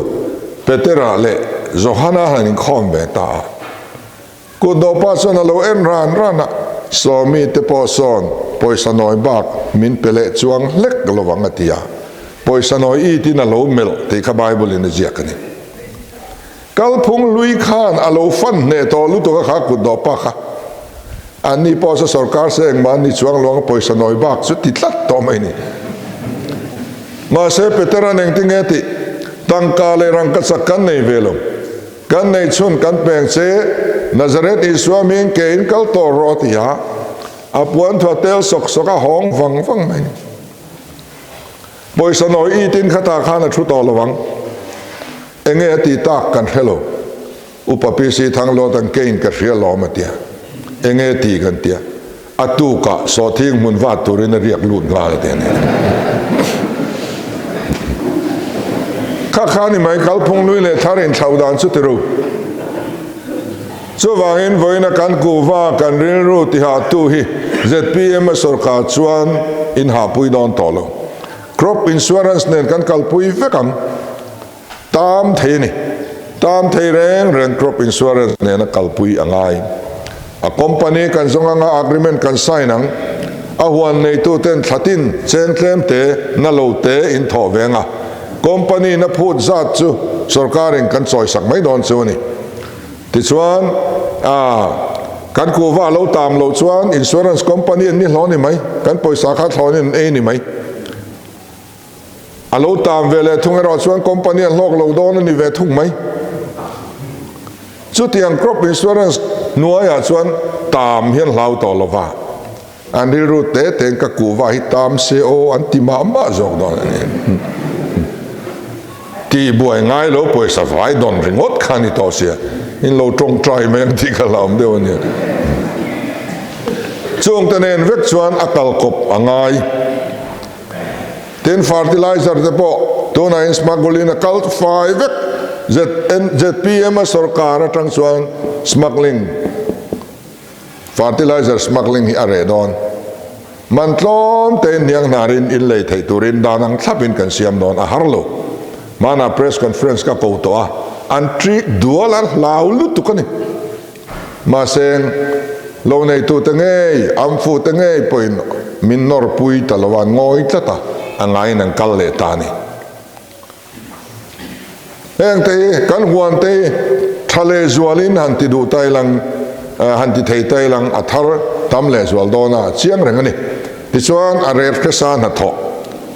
Petera leh Johana han inkhawm ve ta a. Kut dawpa chuan a lo en ran ran a, Sawmi te pawh sawn pawisa nawi bak min pe leh chuang hlek lo vang a ti a. Pawisa nawi it in a lo melh tih kha Bible in a ziak a ni. Kalphung hlui khan a lo fan hneh tawh lutuk a kha kut dawpa kha. Anni pawh chu sorkar se engmah an ni chuang lo ang pawisa nawi bak chu ti tlat tawh mai ni. Mahse Petera'n engtinge tih tangka leh rangkachak kan nei ve lo. Kan neih chhun kan peng che, Nazareth Isua hming ke in kal tawh rawh a ti a, a puan thua tel sawk sawk a hawng vang vang mai ni. Pawisa nawi it in khatah khan a thu tawh lo ang. Enge a tih tak kan hre lo. Upa PC Thanglawt an ke in ka hria lawm a tia. Enge tih kan tia. A tukah sawhthing hmun vat turin a riak lut nghal a ti a ni. Kha kha ni mai kalphung lui leh thar inthlau dan chu ti ru. Chuvangin vawiina kan kuhva kan rilru tihahtu hi zpm a sorkar chuan inhahpui dawn tawh lo. Crop insurance nen kan kalpui vek ang. Tam thei a ni. Tam thei reng reng crop insurance nena kalpui a ngai. A company kan zawng anga agreement kan sign ang. A huan neitu ten thlatin cheng tlem te na lo te in thawh ve anga company na phut zat chu sorkarin kan chawisak mai dawn chu a ni. Tichuan a kan kuhva a lo tam loh chuan insurance company an ni hlawh ni mai. Kan pawisa kha thlawnin an ei ni mai. A lo tam ve leh thung erawh chuan company an hlawk lo dawn a ni ve thung mai. Chutiang crop insurance hnuaiah chuan tam hian hlau tawh lo va, an rilru te tein ka kuhva hi tam se aw an ti mah mah zawk dawn a ni. Tih buai ngai lo pawisa vai dawn ringawt kha a ni tawh sia, in lo tawngtai mai ang tih ka hlauhawm deuh a nia. Chungte nen vek chuan a kalkawp a ngai. Tin, fertilizer te pawh tunah in smuggling a kal fai vek. ZPM a sorkar atang chuan smuggling, fertilizer smuggling hi a reh dawn. Man tlawm tein hniang hnarin in lei theih turin dan ang thlapin kan siam dawn a har lo. Hmanah press conference ka ko tawh a, an ṭik dual an hlau lutuk a ni. Mahse, lo neitute ngei, amfute ngei pawhin min nawrpui ta lo a, an ngawi tlat a, a ngaiin an kal leh ta a ni. Heng te hi kan huan te hi tha leh zualin han ti duh ta ilang, han ti thei ta ilang a thar tam leh zual dawn a chiang reng a ni. Tichuan a rep hresa hnathawh,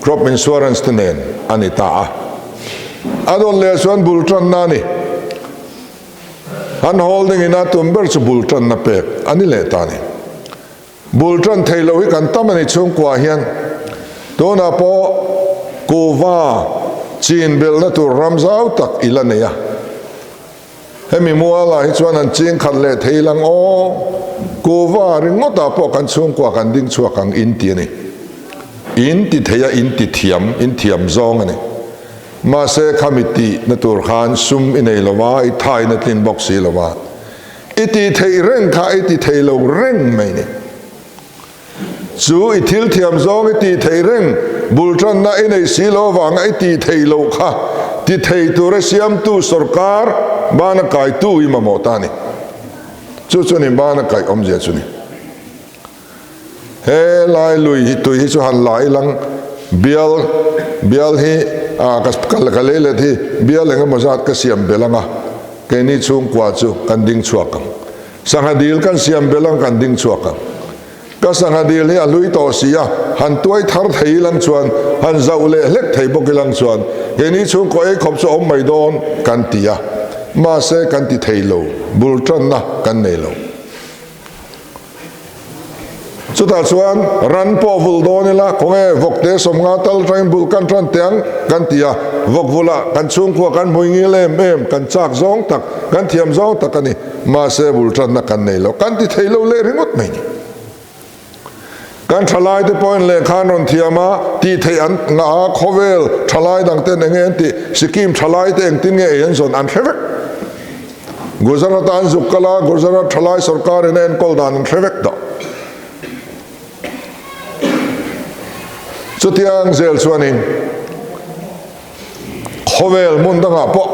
crop insurance te nen a ni ta a. A dawn leh chuan bul tanna a ni. An holding in a tum ber chu bul tanna pek a ni leh ta a ni. Bul tan thei lo hi kan tam a ni chhungkua hian tunah pawh kuhva chin belhna tur ram zau tak i la nei a. Hemi mualah hi chuan an ching khat leh thei lang aw, kuhva ringawtah pawh kan chhungkua kan ding chhuak ang in ti a ni. In ti thei a, in ti thiam, in thiam zawng a ni. Mahse khami tihna tur khan sum i nei lo va, i thain a tlin bawk si lo va. I ti theih reng kha i ti thei lo reng mai ni. Chu i thil thiam zawng i ti thei reng, bul tanna i nei si lo avanga i ti thei loh kha ti thei tura siamtu sawrkar bana kaitu i mamawh ta a ni. Chu chu ni bana kaih awmzia chu ni. He lai lui hi tui hi chu han la ilang bial bial hi ah ka ka lei let hi bial eng emaw zat ka siam belh ang a keini chhungkua chu kan ding chhuak ang sangha dil kan siam belh ang kan ding chhuak ang ka sangha dil hi a hlui tawh si a han tuai thar thei ilang chuan han zauh leh hlek thei bawk ilang chuan keini chhungkua ei khawp chu awm mai dawn kan ti a mahse kan ti thei lo bul tanna kan nei lo. Chutah chuan ran pawh vul dawn ila, khawnge vawkte sawmnga tal atangin bul kan tan teh ang kan ti a, vawk vulah kan chhungkhua kan hmui ngil em em, kan chak zawng tak, kan thiam zawng tak a ni, mahse bul tanna kan nei lo, kan ti thei lo leh ringawt mai ni. Kan thalai te pawhin lehkha an rawn thiam a, tih theih an ngah a, khawvel thalai dang ten enge an tih, Sikkim thalai te engtin nge ei an zawn an hre vek. Gujarat an zuk kal a, Gujarat thalai sorkar in a enkawl dan an hre vek tawh. Chutiang zel chuanin khawvel hmun dangah pawh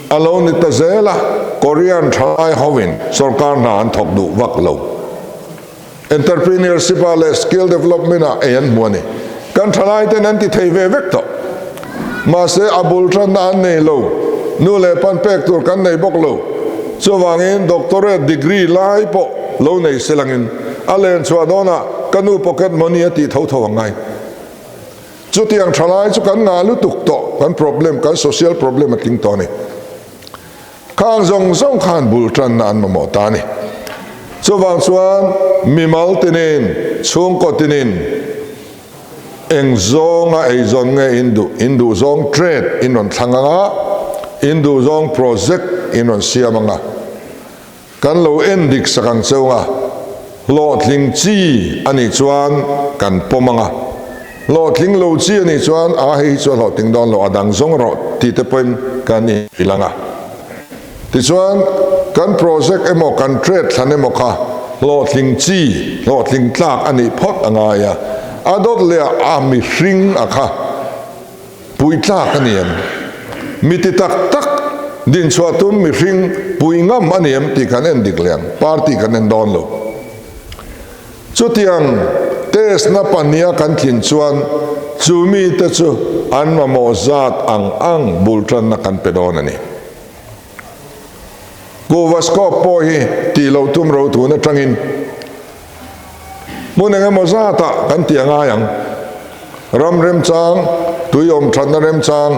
a lo ni ta zel a, Korean thalai hovin sorkar hna an thawk duh vak lo. Entrepreneurship ah leh skill development ah ei an hmu a ni. Kan thalai ten an ti thei ve vek tawh. Mahse a bul tanna an nei lo. Nu leh pan pek tur kan nei bawk lo. Chuvangin doctorate degree lai pawh lo nei se langin a len chhuah dawnah ka nu pocket money a tih tho tho ang ngai. Chutiang thalai chu kan ngah lutuk tawh. Kan problem, kan social problem a tling tawh a ni. Khang zawng zawng khan bul tanna an mamawh ta a ni. Chuvang chuan mimal tinin, chhungkaw tinin eng zawnga eizawn nge in duh, in duh zawng trade in rawn thlang ang a, in duh zawng project in rawn siam ang a, kan lo en dik sak ang cheu ang a, hlawhtling chi a nih chuan kan pawm ang a, hlawhtling lo chi a nih chuan a hei hi chu a hlawhtling dawn lo, a dang zawng rawh tih te pawhin kan inhrilh ang a. Tichuan kan project emaw kan trade thlan emaw kha hlawhtling chi, hlawhtling tlak a nih phawt a ngai a, a dawt leh a mihring a kha Pui tlak a ni em? Mi ti tak tak dinchhuah tum mihring pui ngam a ni em tih kan en dik leh ang, party kan en dawn lo. Chutiang test na pahniha kan tlin chuan chu mite chu an mamawh zat ang ang bul tanna kan pe dawn a ni. Kuhva scope pawh hi tih loh tum ro tun atangin Hmun eng emaw zatah kan tih a ngai ang. Ram remchang, tui awm thatna remchang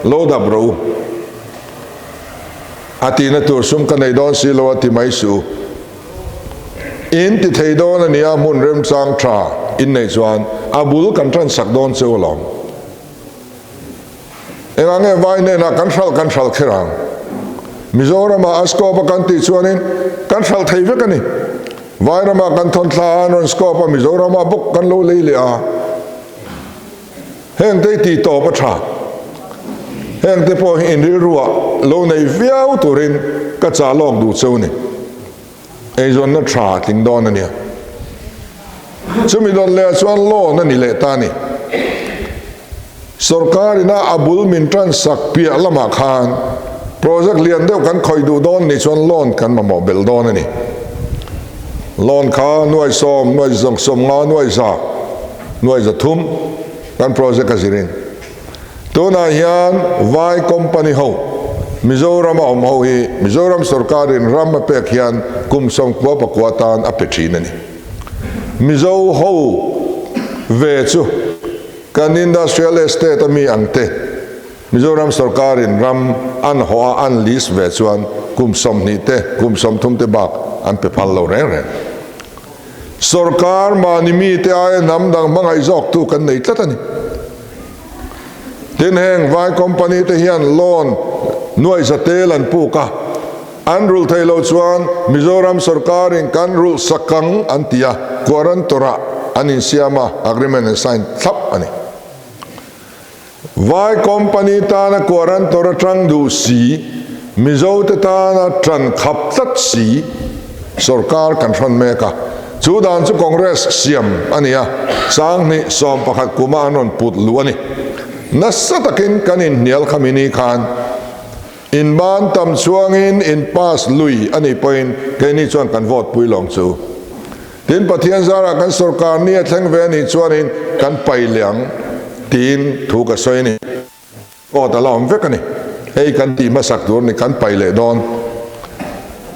lo dap rawh u. A tihna tur sum ka nei dawn si lo a ti mai suh u. In ti thei dawn a nia hmun remchang tha in neih chuan a bul kan tan sak dawn che u alawm. Engah nge vai hnenah kan hralh kan hralh kher ang? Mizoramah a scope a kan tih chuanin kan hralh thei vek a ni. Vai ramah kan thawn thla a, an rawn scope a, Mizoramah bawk kan lo lei leh a. Hengte hi tih tawp a tha. Hengte pawh hi inrilruah lo nei viau turin ka chah lawk duh cheu ni. Eizawnna tha tling dawn a nia. Chumi dawt leh ah chuan loan a ni leh ta a ni. Sorkar ina a bul min tan sak piah lamah khan project lian deuh kan khawih duh dawn nih chuan loan kan mamawh belh dawn a ni. Loan kha nuai sawm, nuai zawng sawm nga, nuai za, nuai za thum kan project a zirin. Tunah hian vai company ho Mizoram a awm ho hi Mizoram sorkarin ram a pek hian kum 90 pakua tan a pe thin a ni. Mizo ho ve chu Kan Industrial Estate a mi ang te Mizoram sorkarin ram an hawh a an lease ve chuan kum 20 te kum 30 te bak an pe phal lo reng reng. Sorkar mahni mi te aia hnam dang hmangaih zawk tu kan nei tlat a ni. Tin heng vai company te hian loan nuaih za tel an puk a, an rulh theih loh chuan Mizoram sorkarin kan rulh sakang an ti a, guarantor ah an insiam a, agreement an sign thlap a ni. Vai company tana guarantor atang duh si, Mizo te tana tan khap tlat si sorkar kan hrawn mek a, chu dan chu Congress siam a ni a, 2011 kuma an rawn put luh a ni. Nasa takin kan inhnial khami ni khan inban tam chuangin in pass lui a nih pawhin keini chuan kan vote pui lawng chu. Tin, Pathian zarah kan sorkar ni a thleng ve a nih chuanin kan pai leh ang tiin thu ka sawi a ni. Court a la awm vek a ni. Hei kan tih hmasak tur a ni, kan pai leh dawn.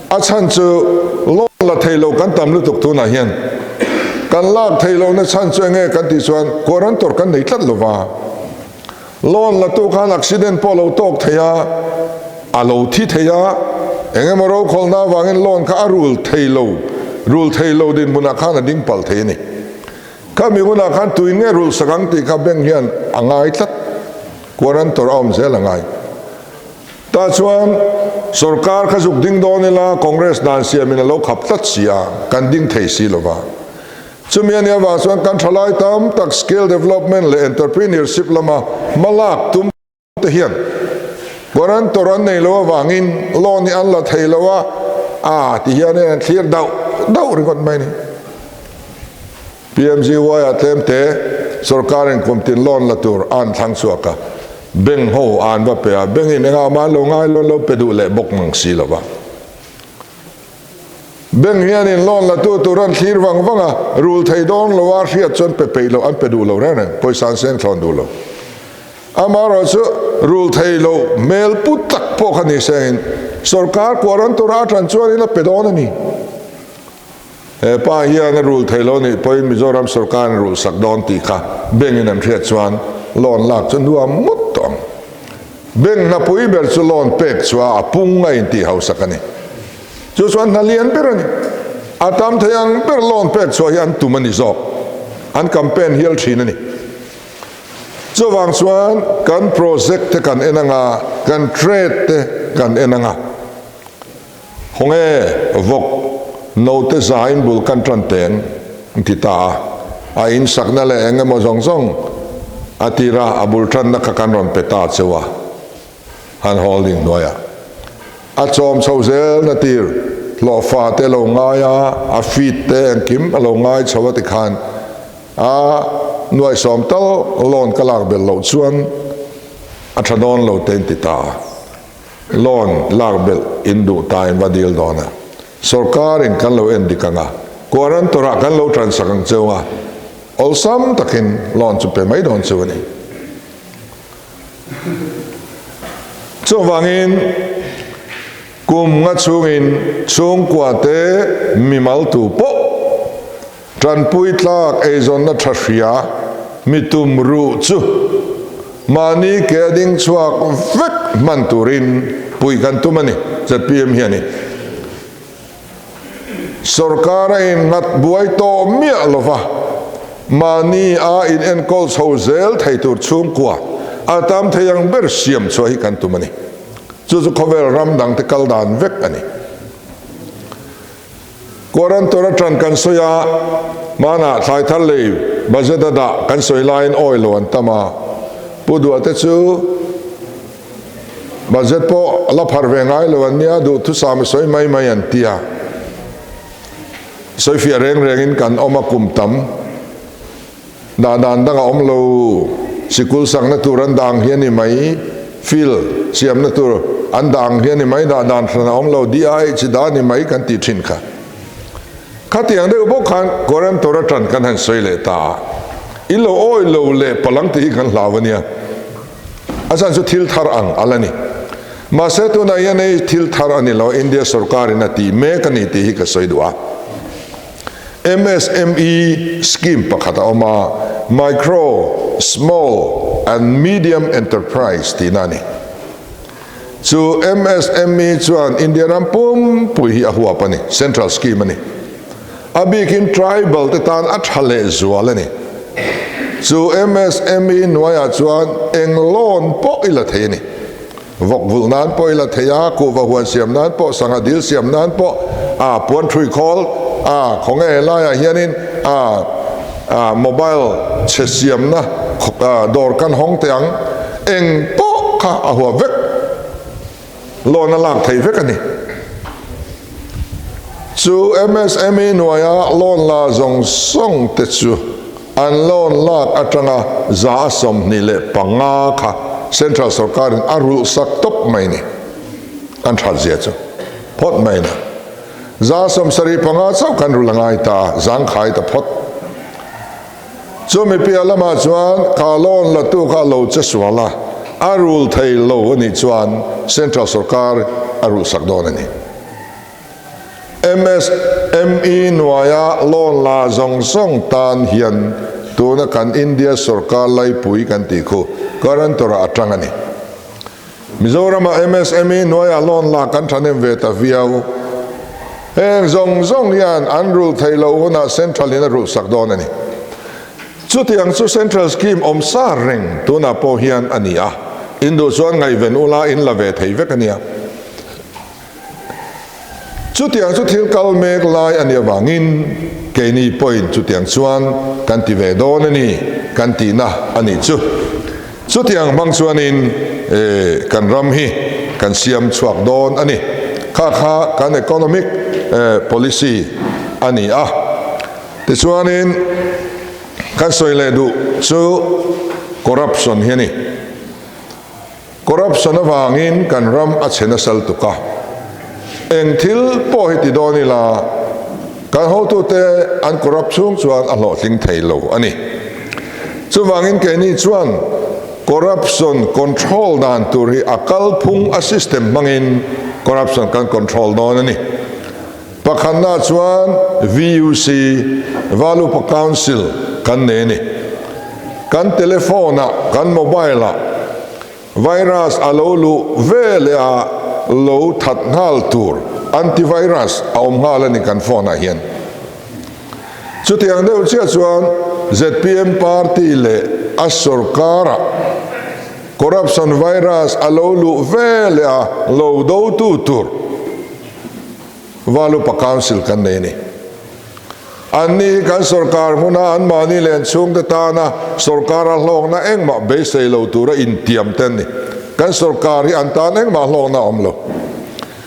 A chhan chu loan la thei lo kan tam lutuk tunah hian. Kan lak thei lohna chhan chu enge kan tih chuan guarantor kan nei tlat lo va. Loan la tu khan accident pawh a lo tawk thei a, a lo thi thei a, eng emaw rokhawlna avangin loan kha a rul thei lo, rul thei lo dinhmunah khan a ding palh thei a ni. Khami hunah khan tuin nge rulh sak ang tih kha bank hian a ngai tlat, guarantor a awm zel a ngai. Tah chuan sorkar kha zuk ding dawn ila Congress dan siamin a lo khap tlat si a, kan ding thei si lo va. Chumi a nih avang chuan kan thalai tam tak skill development leh entrepreneurship lama hma lak tum te hian guarantor an nei lo avangin loan hi an la thei lo a, a ti hian an thlir dauh dauh ringawt mai a ni. PMGY ah tlem te sorkarin kum tin loan la tur a an thlang chhuak a, bank ho a an va pe a, bank in engah mah an lo ngai lo, an lo pe duh leh bawk mang si lo va. Bank hianin loan la tu tur an thlir vang vang a, rul thei dawn lo a hriat chuan pe peih loh an pe duh lo reng reng, pawisa an seng thlawn duh lo. Amaherawh chu rul thei lo hmel pu tak pawh kha ni sengin sorkar kuar an tura a tan chuanin a pe dawn a ni. He pa hian a rul thei lo nih pawhin Mizoram sorkarin rulh sak dawn tih kha bank in an hriat chuan loan lak chu nuam ngawt tawh ang. Bank hnapui ber chu loan pek chua a pung a intih hausak a ni. Chu chuan hna lian ber a ni. A tam thei ang ber loan pek chhuah hi an tum a ni zawk. An campaign hial thin a ni. Chuvang chuan kan project te kan en anga, kan trade te kan en anga. Hawnge vawk note zain bul kan tan teng an ti ta a. A insakna leh eng emaw zawng zawng a tira a bul tanna kha kan rawn pe ta cheu a, han holding hnuaiah. A chawm chho zelna tir hlawhfa te lo ngai a, a feed te engkim a lo ngai chho a tikhan a nuaihsawm tal loan ka lak belh loh chuan a tha dawn lo te in ti ta a. Loan lak belh in duh ta in va dil dawn a, sorkar in kan lo en dik ang a, guarantor ah kan lo transak ang cheu a, awlsam takin loan chu pe mai dawn cheu a ni. Chuvangin kum nga chhungin chhungkua te mimal tu pawh tanpui tlak eizawnna tha hria mi tum ruh chu mahni ke a ding chhuak vek hman turin puih kan tum a ni, zpm hian in sorkar a innghat buai tawh miah lova mahni a in enkawl chho zel thei tur chhungkua a tam thei ang ber siam chhuah hi kan tum a ni. Chu chu khawvel ram dangte kal dan vek a ni. Guarantor atang kan sawi a, hmanah thlai thar lei budget a dah kan sawi laiin awi lo an tam a, Pu Duhte chu budget pawh la phar ve ngai lo an nia, duhthusam a sawi mai mai an ti a, sawi fiah reng rengin kan awm a kum tam. Dah dan dang a awm lo. Sikul sakna tur an dah ang hi a ni mai. Field siamna tur an dah ang hi a ni mai. Dah dan hran a awm lo. DIH dah a ni mai kan tih thin kha. Khatiang deuh bawk khan Guarantor atan kan han sawi leh ta a. In lo awi lo leh palang tih hi kan hlau a nia. A chhan chu thil thar ang a la ni. Mahse tunah hian hei thil thar a ni lo, India sorkarin a tih mek a ni tih hi ka sawi duh a. MSME scheme pakhat a awm a, Micro, Small and Medium Enterprise tihna a ni. Chu MSME chuan India ram pumpui hi a huap a ni, central scheme a ni. A bikin tribal te tan a tha leh zual a ni. Chu MSME hnuaiah chuan eng loan pawh i la thei a ni. Vawk vulh nan pawh i la thei a, kuhva huan siam nan pawh, sangha dil siam nan pawh, a puan ṭhui khawl, a khawnge helaiah hianin a a mobile chhe siamna dawr kan hawng teh ang, eng pawh kha a huap vek, loan a lak thei vek a ni. Chu MSME hnuaia loan la zawng zawng te chu an loan lak atanga 25% kha Central sorkarin a rulh sak tawp mai ni. An that zia chu phawt mai na. 75% chauh kan rulh a ngai ta, zangkhai ta phawt. Chumi piah lamah chuan kha loan la tu kha a lo che sual a, a rul thei lo a nih chuan Central sorkar a rulh sak dawn a ni. MSME hnuaia loan la zawng zawng tan hian tuna kan India sorkar laipui kan tih khu guarantor-ah a tang a ni. Mizoramah MSME hnuaiah loan lak kan thahnem ve ta viau. Heng zawng zawng hian an rulh theih loh hunah Central in a rulh sak dawn a ni. Chutiang chu Central scheme awm sa reng tunah pawh hian a ni a, in duh chuan ngaihven ula in la ve thei vek a nia. Chutiang chu thil kal mek lai a nih avangin keini pawhin chutiang chuan kan ti ve dawn a ni kan tihna a nih chu. Chutiang hmang chuanin kan ram hi kan siam chhuak dawn a ni. Kha kha kan economic policy a ni a. Tichuanin kan sawi leh duh chu corruption hi a ni. Corruption avangin kan ram a chhe nasal tuk a, eng thil pawh hi ti dawn ila kan hotute an corrupt chhung chuan a hlawhtling thei lo a ni. Chuvangin keini chuan corruption control dan tur hi a kalphung a system hmangin corruption kan control dawn a ni. Pakhatna chuan VUC, Valupa Council, kan nei a ni. Kan telephone ah, kan mobile ah virus a lo luh ve leh a lo that nghal tur antivirus a awm nghal a ni kan phone ah hian. Chutiang deuh chiah chuan zpm party leh a sorkar ah corruption virus a lo luh ve leh a lo dotu tur Valupa Council kan nei a ni. Anni hi kan sorkar hmuna anmahni leh an chhungte tana sorkara hlawkna engmah beisei lo tura intiam te an ni. Kan sorkar hi an tan engmah hlawkna a awm lo.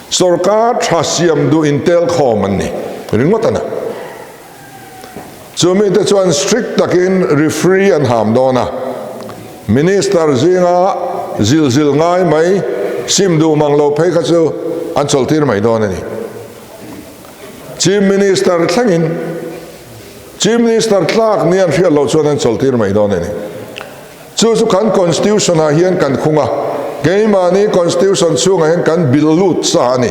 Sorkar tha siam duh intel khawm an ni ringawt a na. Chu mite chuan strict takin referee an ham dawn a, Minister zinga zil zil ngai mai sim duh mang lo phei kha chu an chawlhtir mai dawn a ni. Chief Minister thlengin Chief Minister tlak ni an hriat loh chuan an chawlhtir mai dawn a ni. Chu chu kan Constitution ah hian kan khung a, keimahni Constitution chhungah hian kan bilh lut sa a ni.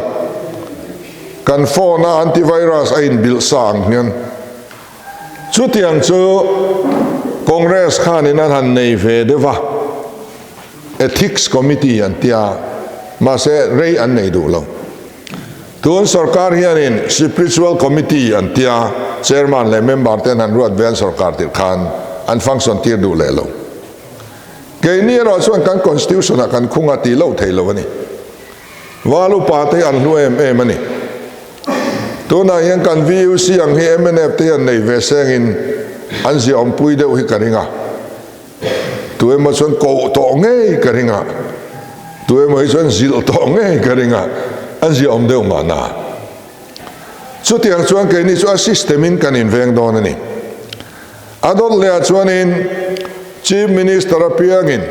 Kan phone a antivirus a inbilh sa ang hian. Chutiang chu Congress khanin an han nei ve deuh va, Ethics Committee an tia, mahse rei an nei duh lo. Tun sorkar hianin Spiritual Committee an tia, Chairman leh member te an han ruat ve an sorkar tirh khan an function tir duh leh lo. Keini erawh chuan kan Constitution ah kan khung a tih loh thei lo a ni. Val upa te hi an hlu em em a ni. Tunah hian kan VUC ang hi mnf te hian nei ve sengin an ziaawmpui deuh hi ka ring a. Tu emaw chuan koh tawh ngei ka ring a, tu emaw hi chuan zilh tawh ngei ka ring a, an ziaawm deuh mahna. Chutiang chuan keini chu a system in kan inveng dawn a ni. A dawt lehah chuanin Chief Minister apiangin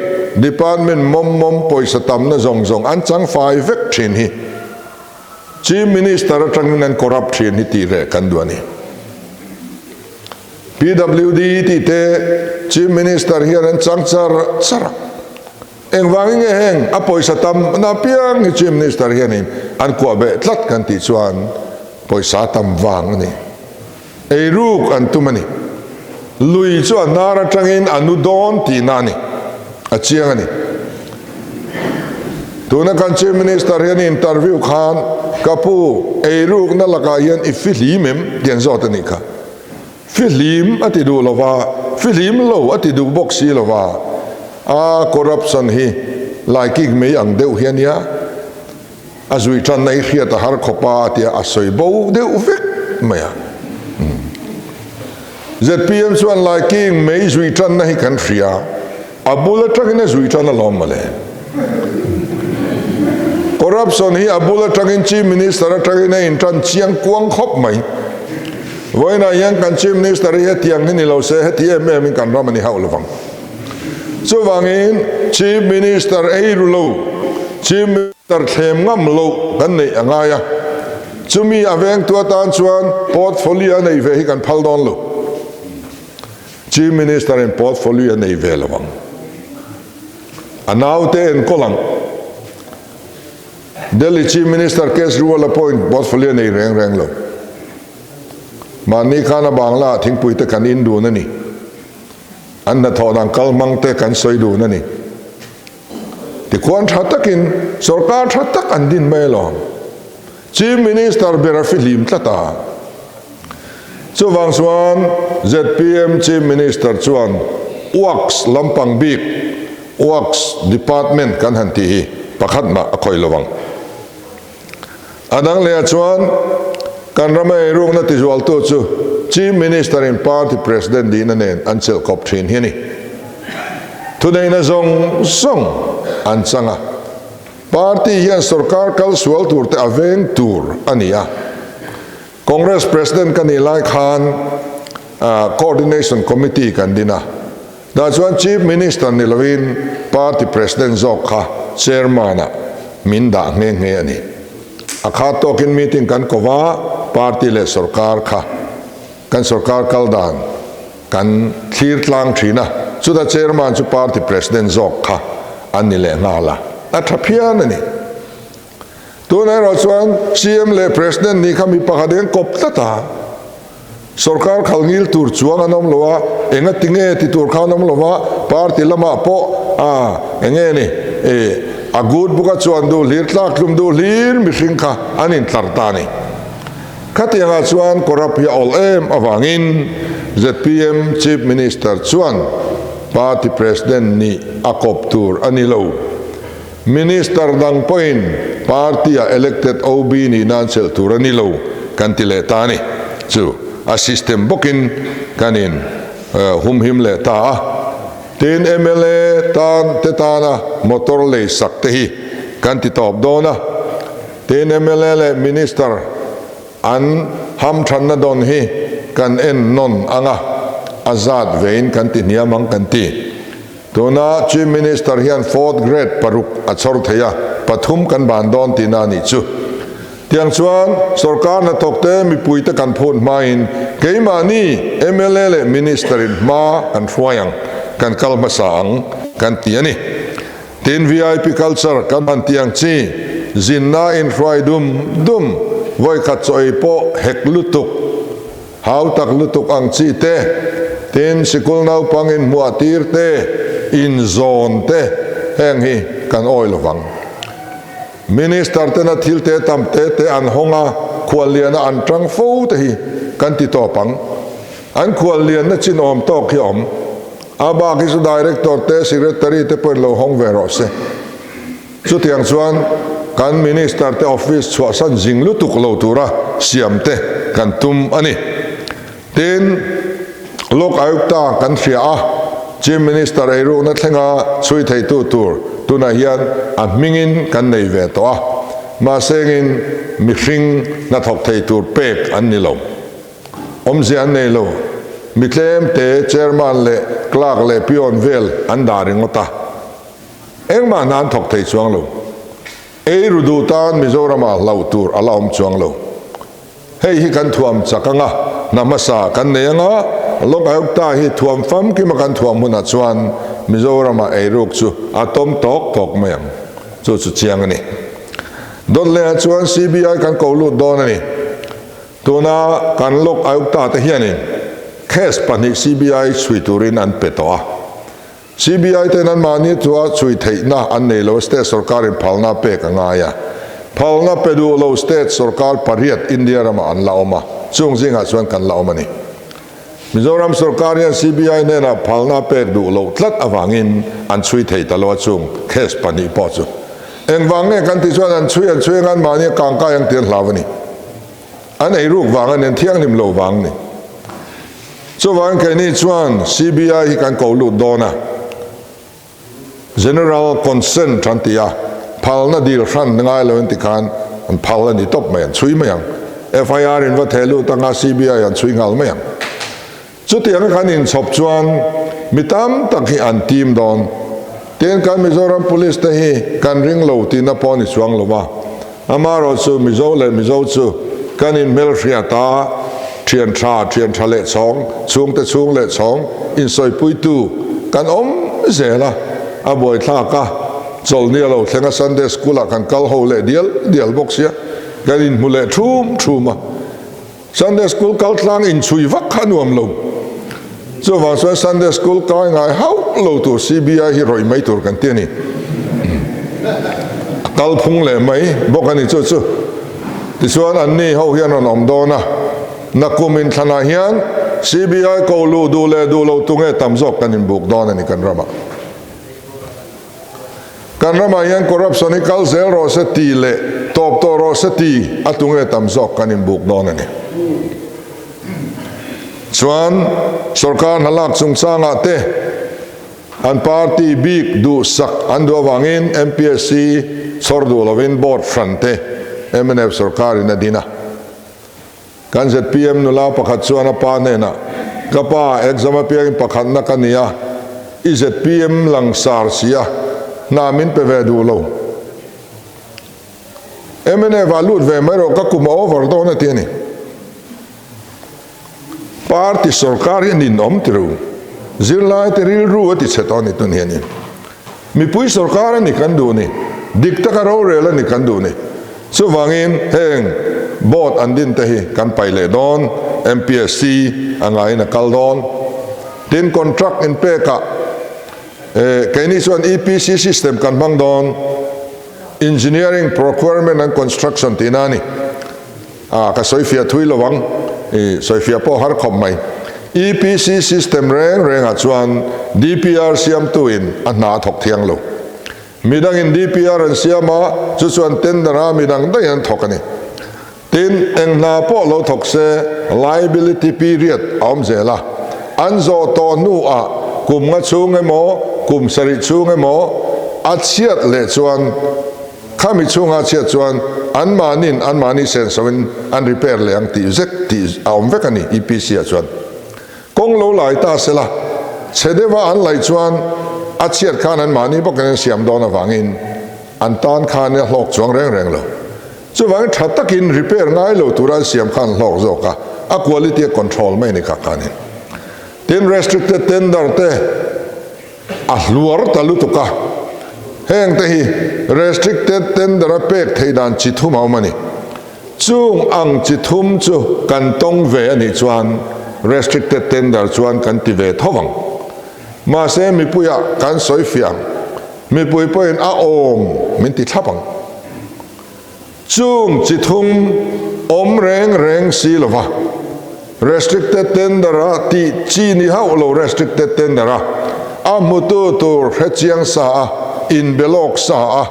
Department mawm mawm pawisa tamna zawng zawng an chang fai vek thin hi Chief Minister atangin an corrupt thin hi tih reh kan duh a ni. PWD tih te Chief Minister hian an chang char char a. Engvangin nge heng a pawisa tamna apiang hi Chief Minister hianin an kuah beh tlat kan tih chuan pawisa tam vang a ni. Eiruk an tum a ni. Lui chu a hnar atangin a nu dawn tihna a ni. A chiang a ni. Tuna kan Chief Minister hian interview khan ka pu eirukna lakah hian i fihlim em tih an zawt a nih kha. Fihlim a ti duh lova, fihlim lo a ti duh bawk si lova, a corruption hi laikik mai ang deuh hi a nia. A zui tanna hi hriat a har khawp a tia a sawi bo deuh vek mai a. Zpm chuan Laiking mei zui tanna hi kan hria, a bul atangin a zui tan alawm mawle. Corruption hi a bul atangin Chief Minister atangin a intan chiang kuang khawp mai. Vawiinah hian kan Chief Minister hi hetiang hi ni lo se heti em em in kan ram a ni hauh lovang. Chuvangin Chief Minister ei ru lo, Chief Minister thlem ngam lo kan neih a ngai a, chumi a vengtu atan chuan portfolio a neih ve hi kan phal dawn lo. Chief Minister in portfolio a nei ve lo ang. A naute enkawl ang. Delhi Chief Minister Kejriwal a pawhin portfolio a nei reng reng lo. Mahni khan a bangla ah thingpui te kan in dun a ni. An hnathawh dan kal hmang te kan sawi dun a ni. Tikhuan tha takin sorkar tha tak an din mai alawm. Chief Minister ber a fihlim tlat a. Chuvang chuan zpm Chief Minister chuan Works lampang bik, Works Department kan han tih hi pakhat mah a khawih lo ang. A dang lehah chuan kan rama eirukna tizualtu chu Chief Minister in Party President dihna nen an chelh kawp thin hi a ni. Thuneihna zawng zawng an chang a, Party hian sorkar kal sual tur te a veng tur a ni a. Congress President ka nih lai khan Coordination Committee kan din a, tah chuan Chief Minister ni lovin Party President zawk kha Chairman-ah min dah nghe nghe a ni. A khat tawkin meeting kan ko va, Party leh sorkar kha kan sorkar kal dan kan thlir tlang thin a, chuta Chairman chu Party President zawk kha an ni leh nghal a, a tha phian a ni. Tunah erawh chuan CM leh President nih kha mi pakhat eng kawp tlat a, sorkar khal ngil tur chuang an awm lo a, enga ti nge ti tur kha an awm lo va, party lamah pawh a eng nge ni e a good book a chuan duh hlir tlak tlum duh hlir mihring kha an intlar ta a ni. Khatiangah chuan corrupt hi a awlh em avangin zpm Chief Minister chuan party President nih a kawp tur a ni lo. Minister dang pawhin party-a elected OB nih nan chelh tur a ni lo kan ti leh ta a ni. Chu a system bawkin kan in humhim leh ta a. Tin, mla tan te tana motor lei sak te hi kan ti tawp dawn a. Tin, mla leh minister an hamthanna dawn hi kan en nawn ang a, a zat vein kan ti hniam ang kan ti. Tuna Chief Minister hian fourth grade paruk a chhawr thei a, pathum kan ban dawn tihna a nih chu. Tiang chuan sorkar hnathawkte mipuite kan phut hmain keimahni mla leh Minister in hma kan hruai ang, kan kal hmasa ang kan ti a ni. Tin vip culture kan han tih ang chi, zinna inhruai dum dum, vawikhat chaw ei pawh hek lutuk, Hau tak lutuk ang chi te, tin sikul naupang inhmuah tir te, inzawn te heng hi kan awi lovang. Minister tena thil te tam te te an hawng a, khualliana an tang fo te hi kan ti tawp ang. An khuallianna chin awm tawk hi a awm. A bak hi chu Director te, Secretary te pawhin lo hawng ve rawh se. Chutiang chuan kan Minister te office chhuahsan zing lutuk lo tura siam te kan tum a ni. Tin, Lok Ayukta kan hria a, Chief Minister eirukna thlenga chhui theitu tur tunah hian a hmingin kan nei ve tawh a, mahsengin mihring hnathawk thei tur pek an ni lo. Awmzia an nei lo. Mi tlem te chairman leh clerk leh peon vel an dah ringawt a. Engmah hna an thawk thei chuang lo. Ei ru duh tan Mizoramah hlauh tur a la awm chuang lo. Hei hi kan thuam chak anga hna hmasa kan nei anga Lok Ayukta hi thuam famkima kan thuam hunah chuan Mizoramah eiruk chu a tawm tawk tawk mai ang. Chu chu chiang a ni. Dawt lehah chuan CBI kan ko lut dawn a ni. Tuna kan Lok Ayukta te hianin case pahnih CBI chhui turin an pe tawh a. CBI ten anmahni chua chhui theihna an nei lo, state sorkarin phalna pek a ngai a. Phalna pe duh lo state sorkar pariat India ramah an la awm a, chung zingah chuan kan la awm a ni. Mizoram sorkar hian CBI hnenah phalna pek duh loh tlat avangin an chhui thei ta lo a, chung case pahnih pawh chu engvang nge kan tih chuan an chhui an chhui anga anmahni a kangkai ang tih an hlau a ni. An eiruk vang a ni, an thianghlim lo vang a ni. Chuvangin keini chuan CBI hi kan ko lut dawn a, General Consent an ti a, phalna dil hran ngai lo in ti khan an phal a ni tawp mai, an chhui mai ang. FIR in va theh lut anga CBI an chhui nghal mai ang. Chutianga kan inchhawp chuan mi tam tak hi an tim dawn. Tin, kan Mizoram Police te hi kan ring lo tihna pawh a ni chuang lo va. Amaherawh chu Mizo leh Mizo chu kan inhmelhriat a, thian tha, thian tha leh chhawng, chhungte chhung leh chhawng insawipuitu kan awm zel a, a buaithlak a, chawlhni a lo thleng a, Sunday School ah kan kal ho leh dial dial bawk sia, kan inhmu leh thum thum a. Sunday School kal tlang inchhui vak kha nuam lo. Chuvang chuan Sunday School kai ngai hauh lo tur CBI hi rawih mai tur kan ti a ni. A kal phung leh mai bawk a ni chu chu. Tichuan anni ho hian rawn awm dawn a, nakum inthlanah hian CBI ko luh duh leh duh lo tunge tam zawk kan inbuk dawn a ni kan ramah. Kan ramah hian corruption hi kal zel rawh se ti leh tawp tawh rawh se ti a tunge tam zawk kan inbuk dawn a ni. Chuan sorkar hna lak chungchangah te an party bik duhsak an duh avangin MPSC chhawr duh lovin board hran te mnf sorkarin a din a. Kan zpm nula pakhat chuan a pa hnenah, Ka pa, exam apiangin pakhatna ka ni a, i zpm langsar si a, hna min pe ve duh lo. Mnf ah lut ve mai rawh, ka kum a over dawn a ti a ni. Party sorkar hi a ninawm ti ru. Zirlaite rilru a ti chhe tawh a ni tun hianin. Mipui sorkar a ni kan duh ni, dik taka rorel a ni kan duh ni. Chuvangin heng board an din te hi kan paih leh dawn, MPSC a ngaiin a kal dawn. Tin, contract inpekah keini chuan EPC system kan hmang dawn, Engineering, Procurement and Construction tihna a ni. A, ka sawifiah thui lo ang, i sawifiah pawh har khawp mai. EPC system reng rengah chuan DPR siamtuin a hna a thawk thiang lo. Midangin DPR an siam a, chu chuan tender a midang daih an thawk a ni. Tin, eng hna pawh lo thawk se liability period a awm zel a, an zawh tawh hnuah kum nga chhung emaw, kum sarih chhung emaw a chhiat leh chuan, Khami chhunga chhiat chuan anmahniin anmahni sensoin an repair leh ang tih zek tih a awm vek a ni EPC ah chuan. Kawng lo lai ta sela, chhe deuha an laih chuan a chhiat khan anmahni bawkin an siam dawn avangin an tan khan a hlawk chuang reng reng lo. Chuvangin tha takin repair ngai lo tura an siam khan an hlawk zawk a, a quality a control mai a ni kha khanin. Tin, restricted tender te. A hluar ta lutuk a, heng te hi restricted tender a pek theih dan chi thum a awm a ni. Chung ang chi thum chu kan tawng ve a nih chuan restricted tender chuan kan ti ve tho vang. Mahse mipuiah kan sawi fiah ang, mipui pawhin a awm min ti thlap ang. Chung chi thum awm reng reng si lova restricted tender a tih chi ni hauh lo restricted tender a a hmutu tur hre chiang sa a inbe lawk sa a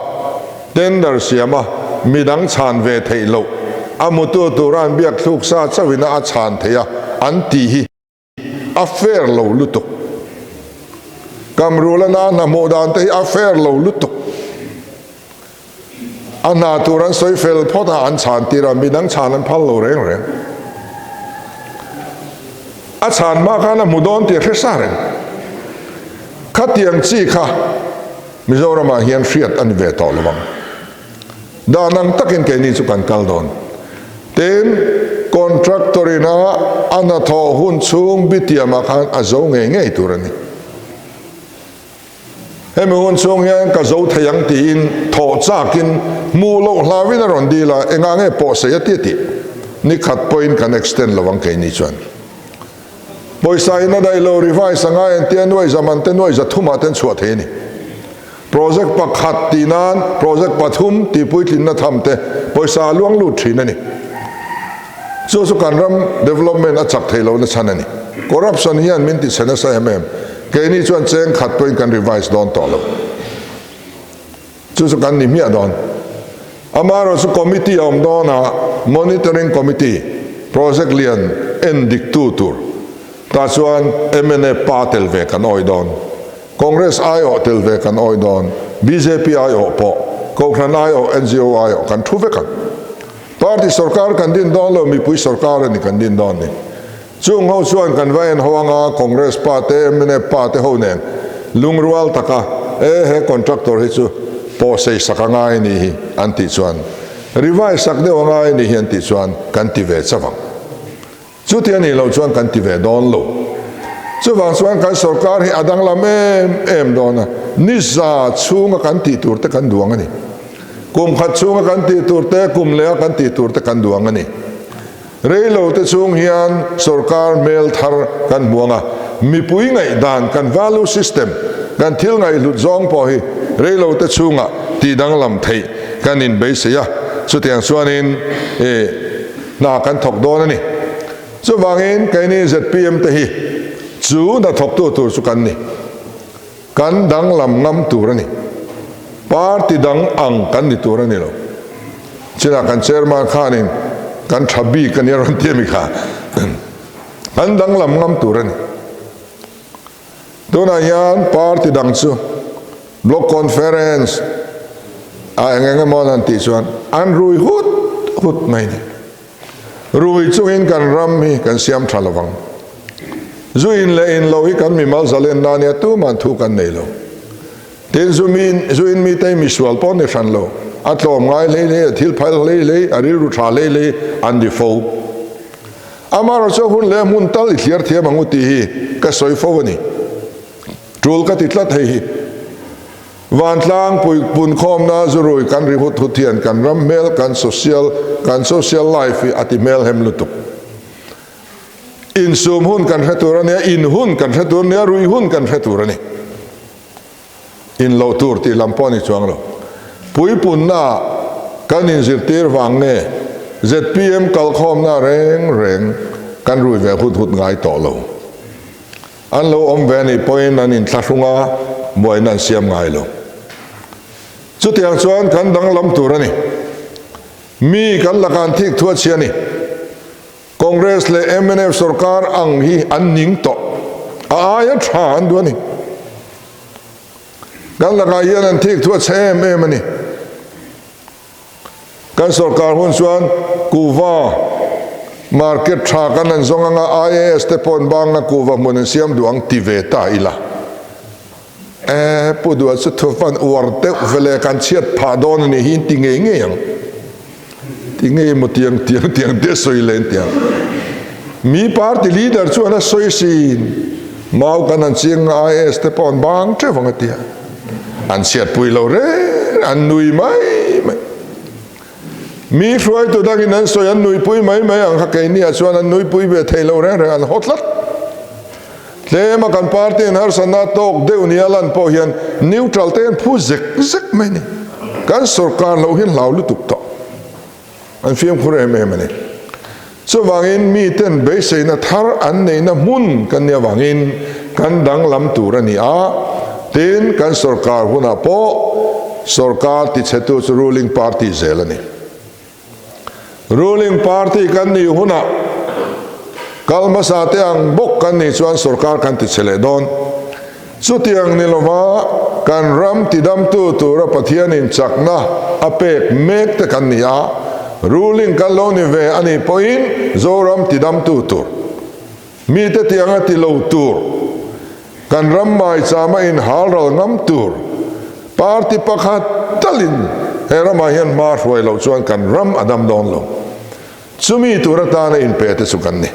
tender siam a midang chhan ve theih loh a hmutu tura an biak thluk sa chauhin a a chhan theih a an tih hi A fair lo lutuk. Kamrula na hna hmuh dan te hi a fair lo lutuk. A hna tur an sawi fel phawt a, an chhan tir a, midang chhan an phal lo reng reng. A chhan hma khan a hmu dawn tih a hre sa reng. Khatiang chi kha Mizoramah hian hriat a ni ve tawh lo ang. Dan ang takin keini chu kan kal dawn. Tin, contractor ina a hnathawh hun chhung bitiamah khan a zo ngei ngei tur a ni. Hemi hun chhung hian ka zo thei ang tiin thawh chakin hmuh loh hlauhin a rawn dil a, engah nge pawhsei a ti a tih. Ni khat pawhin kan extend lo ang keini chuan. Pawisa in a daih lo revise a ngai an tia nuai za man te nuai za thumah te an chhuah thei a ni. Project pakhat tih nan project pathum tih puitlinna tham te pawisa a luang lut thin a ni. Chu chu kan ram development a chak thei lohna chhan a ni. Corruption hian min ti chhe nasa em em. Keini chuan cheng khat pawhin kan revise dawn tawh lo. Chu chu kan ni hmiah dawn. Amaherawh chu committee a awm dawn a, monitoring committee, project lian en diktu tur. Tah chuan mna pa tel ve kan awih dawn. Congress aiawh tel ve kan awih dawn. Bjp aiawh pawh, Kohhran aiawh, ngo aiawh kan thu vek ang. Party sorkar kan din dawn lo, mipui sorkar a ni kan din dawn ni. Chung ho chuan kan va en ho anga Congress pa te, mnf pa te ho nen lungrual taka e he contractor hi chu pawhsei sak a ngai ni hi an tih chuan revise sak deuh a ngai ni hi an tih chuan kan ti ve chauh ang. Chuti a nih loh chuan kan ti ve dawn lo. Chuvang chuan kan sorkar hi a danglam em em dawn a, ni za chhunga kan tih tur te kan duang a ni. Kum khat chhunga kan tih tur te, kum leha kan tih tur te kan duang a ni. Reilo te chhung hian sorkar hmel thar kan hmu ang a, mipui ngaihdan kan value system, kan thil ngaihhlut zawng pawh hi reilo te chhungah tih danglam theih kan inbeisei a, chutiang chuanin hna kan thawk dawn a ni. Chuvangin keini zpm te hi chu hna thawktu tur chu kan ni. Kan danglam ngam tur a ni. Party dang ang kan ni tur a ni lo. Chinah kan chairman khanin kan tha bik a nia rawn ti a mi kha. Kan danglam ngam tur a ni. Tunah hian party dang chu block conference a eng eng emaw an tih chuan an rui hut hut mai a ni. Rui chungin kan ram hi kan siam tha lovang. Zu in leh in lo hi kan mimal zalen na nia tuman thu kan nei lo. Tin zu mi zu in mi te misual pawh ni hran lo. A tlawm ngai hlei hlei, a thil phal hlei hlei, a rilru tha hlei hlei an ni fo. Amaherawhchu hun leh hmun tal i thliar thiam ang u tih hi ka sawi fo a ni. Tul ka ti tlat hei hi. Vantlang punkhawmna zurui kan ri hut hut hian kan ram hmel, kan social, kan social life hi a ti hmelhem lutuk. Insum hun kan hre tur a nia, in hun kan hre tur a nia, rui hun kan hre tur a ni. In loh tur tih lam pawh a ni chuang lo. Puipunna kan inzirtir vang nge zpm kalkhawmna reng reng kan rui ve hut hut ngai tawh lo. An lo awm ve anih pawhin an inthlahrung a, buaina an siam ngai lo. Chutiang chuan kan danglam tur a ni. Mi kan lakah an thik thu a chhia a ni. Congress leh mnf sorkar ang hi an ning tawh. A aia tha an duh a ni. Kan lakah hian an thik thu a chhe em em a ni. Kan sorkar hun chuan kuhva market tha kan han zawng anga IAS te pawh an bang a kuhva hmun an siam duh ang ti ve ta ila. E pu duh chu thu fan uar deuh vele kan chhiat phah dawn a nih hi in ti ngei ngei ang. Ti ngei maw tiang tiang tiang te sawi len tiang. Mi party leader chuan a sawi sin mau kan han chiang nga IAS te pawh an bang teuh ang a tia. An chhiatpui lo reng an nui mai mai. Mi hruaitu dangin an sawi an nuipui mai mai ang kha keiniah chuan an nuipui ve thei lo reng reng an haw tlat. Tlema kan party in harsatna tawk deuh nia lan pawh hian neutral te an phu zek zek mai ni. Kan sorkar loh hian hlau lutuk tawh. An fimkhur em em a ni. Chuvangin miten beiseina thar an neihna hmun kan nih avangin kan danglam tur a ni a, tin kan sorkar hunah pawh sorkar tichhetu chu ruling party zel a ni. Ruling party kan nih hunah kal hmasa te ang bawk kan nih chuan sorkar kan tichhe leh dawn. Chutiang ni lova kan ram tidamtu tura Pathianin chakna a pek mek te kan ni a, ruling kan lo ni ve a nih pawhin Zoram tidamtu tur. Mite tianga ti lo tur, kan ram maichama inhalral ngam tur party pakhat talin he ramah hian hma hruai loh chuan kan ram a dam dawn lo. Chumi tur atana inpe te chu kan ni.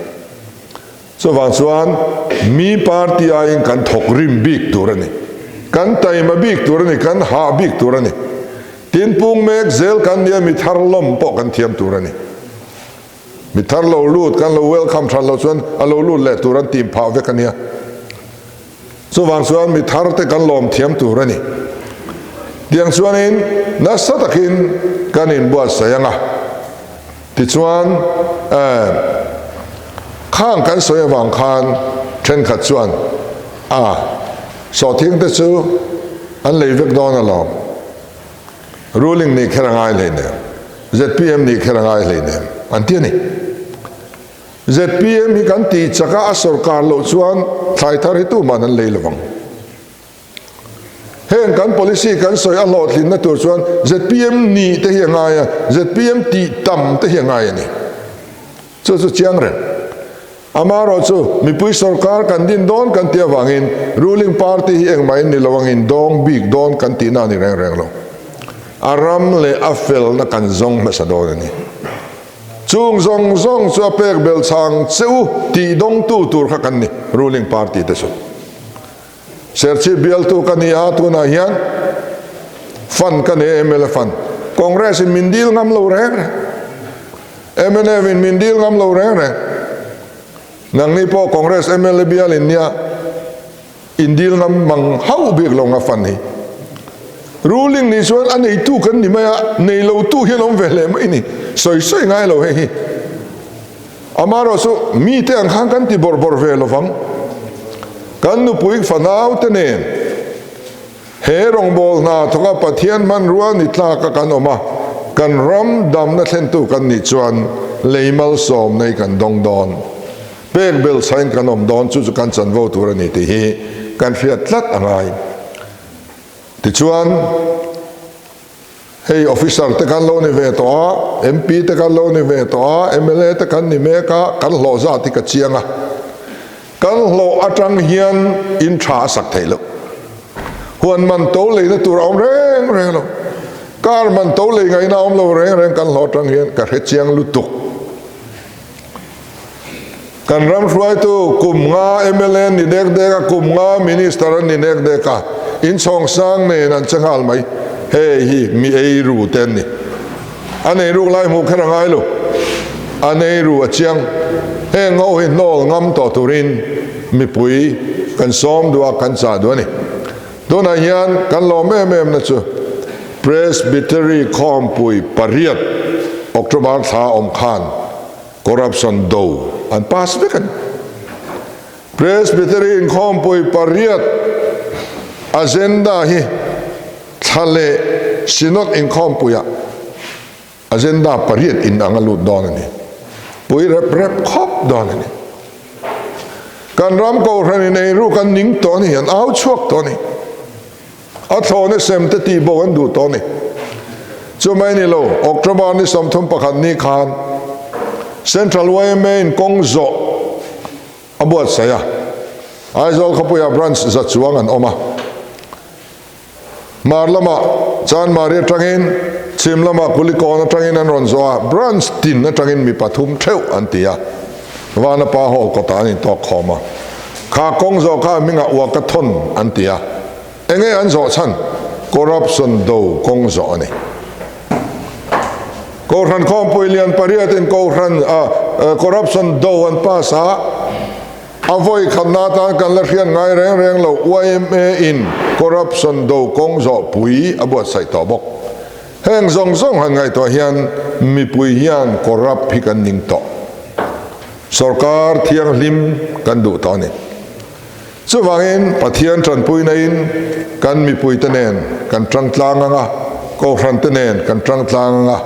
Chuvang chuan mi party aiin kan thawk rim bik tur a ni. Kan taima bik tur a ni, kan hah bik tur a ni. Tin pung mek zel kan nia mi thar lawm pawh kan thiam tur a ni. Mi thar lo lut kan lo welcome that loh chuan a lo lut leh tur an tim phah vek a nia. Chuvang chuan mi thar te kan lawm thiam tur a ni. Tiang chuanin nasa takin kan inbuatsaih ang a. Tichuan eh khang kan sawi avang khan thenkhat chuan a sawhthing te chu an lei vek dawn alawm. Ruling nih kher a ngai hleinem, zpm nih kher a ngai hleinem an ti a ni. Zpm hi kan tih chak a, a sawrkar loh chuan thlai thar hi tuman an lei lovang. Heng kan policy kan sawi a hlawhtlinna tur chuan zpm nih te hi a ngai a, zpm tih tam te hi a ngai a ni. Chu chu chiang reng. Amaherawhchu, mipui sawrkar kan din dawn kan tih avangin ruling party hi engmah in ni lo angin dawng bik dawn kan tihna a ni reng reng lo. A ram leh a felna kan zawng hmasa dawn a ni. Chung zawng zawng chu a pek bel chhang che u tih dawngtu tur kha kan ni, ruling party te chu. Serchhip bialtu ka ni a, tunah hian fund ka nei a, mla fund. Congress in min dil ngam lo reng reng. Mnf in min dil ngam lo reng reng. Nangni pawh Congress mla bial in nia, in dil ngam mang hauh bik lo nga fund hi. Ruling nih chuan a neitu kan ni mai a, nei lotu hian awm ve hle mai ni. Sawi sawi ngai lo hei hi. Amaherawh chu mite ang khan kan ti bawrh bawrh ve lovang. Kan nupui fanau te nen he rawngbâwl hna thawka Pathian hmanrua ni tlaka kan awm a, kan ram damna thlentu kan nih chuan lei malsawm nei kan dawng dawn. Pek belchhain kan awm dawn, chu chu kan chanvo tur a ni tih hi kan hriat tlat a ngai. Tichuan. Hei officer te kan lo ni ve tawh a, MP te kan lo ni ve tawh a, mla te kan ni mek a, kan hlawh zat hi ka chiang a. Kan hlawh atang hian in tha a sak theih loh. Huan man to leina tur a awm reng reng lo. Car man to lei ngaihna a awm lo reng reng kan hlawh atang hian ka hre chiang lutuk. Kan ram hruaitu kum nga mla an ni dek dek a, kum nga minister an ni dek dek a, inchhawng sang nen an che nghal mai. Hei hi mi eiru te an ni. An eiruk lai hmuh kher a ngai lo. An eiru a chiang. Heng ho hi hnawl ngam tawh turin mipui kan sawm duh a, kan chah duh a ni. Tunah hian kan lawm em em na chu Presbytery khawmpui pariat October thla awm khan Corruption do an pass vek a ni. Presbytery inkhawmpui pariat agenda hi thla leh Synod inkhawmpuiah agenda pariat inang a lut dawn a ni. Pui rep rep khawp dawn a ni. Kan ram kohhran in eiru kan ning tawh a ni, an au chhuak tawh a ni. A thlawhna sem te tih bo an duh tawh a ni. Chumai ni lo, October ni 31 ni khan Central yma in kawng zawh a buatsaih a, Aizawl khawpuiah branch za chuang an awm a. Hmar lamah Chanmari atangin, Chhim lamah Kulikawn atangin an rawn zawh a, branch tin atangin mi pathum theuh an ti a. Vanapa Hall kawtah an intawk khawm a. Kha kawng zawh kha hmingah Walkathon an ti a. Enge an zawh chhan? Corruption do kawng zawh a ni. Kohhran khawmpui lian pariatin kohhran corruption do an pass a, a vawi khatna atan kan la hriat ngai reng reng lo yma in corruption do kawng zawh pui a buatsaih tawh bawk. Heng zawng zawng han ngaihtuah hian mipui hian corrupt hi kan ning tawh. Sorkar thianghlim kan duh tawh a ni. Chuvangin Pathian tanpuina in kan mipuite nen kan tang tlang ang a, Kohhran te nen kan tang tlang ang a,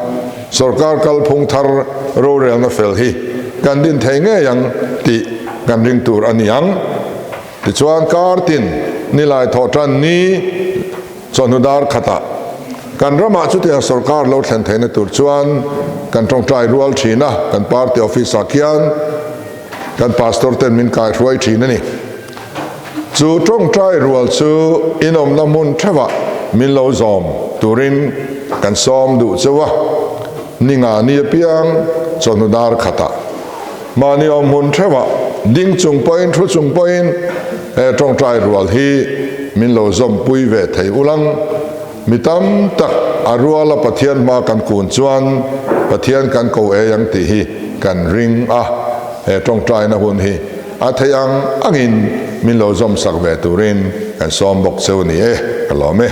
sorkar kalphung thar rorelna fel hi kan din thei ngei ang tih kan ring tur a ni ang. Tichuan kar tin nilai thawh tan ni chawhnu dar khatah kan ramah chutiang sorkar lo thlen theihna tur chuan kan tawngtai rual thin a, kan party office ah khian. Kan pastor ten min kaihruai thin a ni. Chu tawngtai rual chu inawmna hmun theuhah min lo zawm turin kan sawm duh cheu a, ni nga ni apiang chawhnu dar khatah mahni awm hmun theuhah ding chung pawhin thu chung pawhin he tawngtai rual hi min lo zawmpui ve thei ulang. Mi tam tak a ruala Pathian hma kan kun chuan Pathian kan ko ei ang tih hi kan ring a, he tawngtaina hun hi a theih ang angin min lo zawmsak ve turin kan sawm bawk cheu ni e, ka lawm e.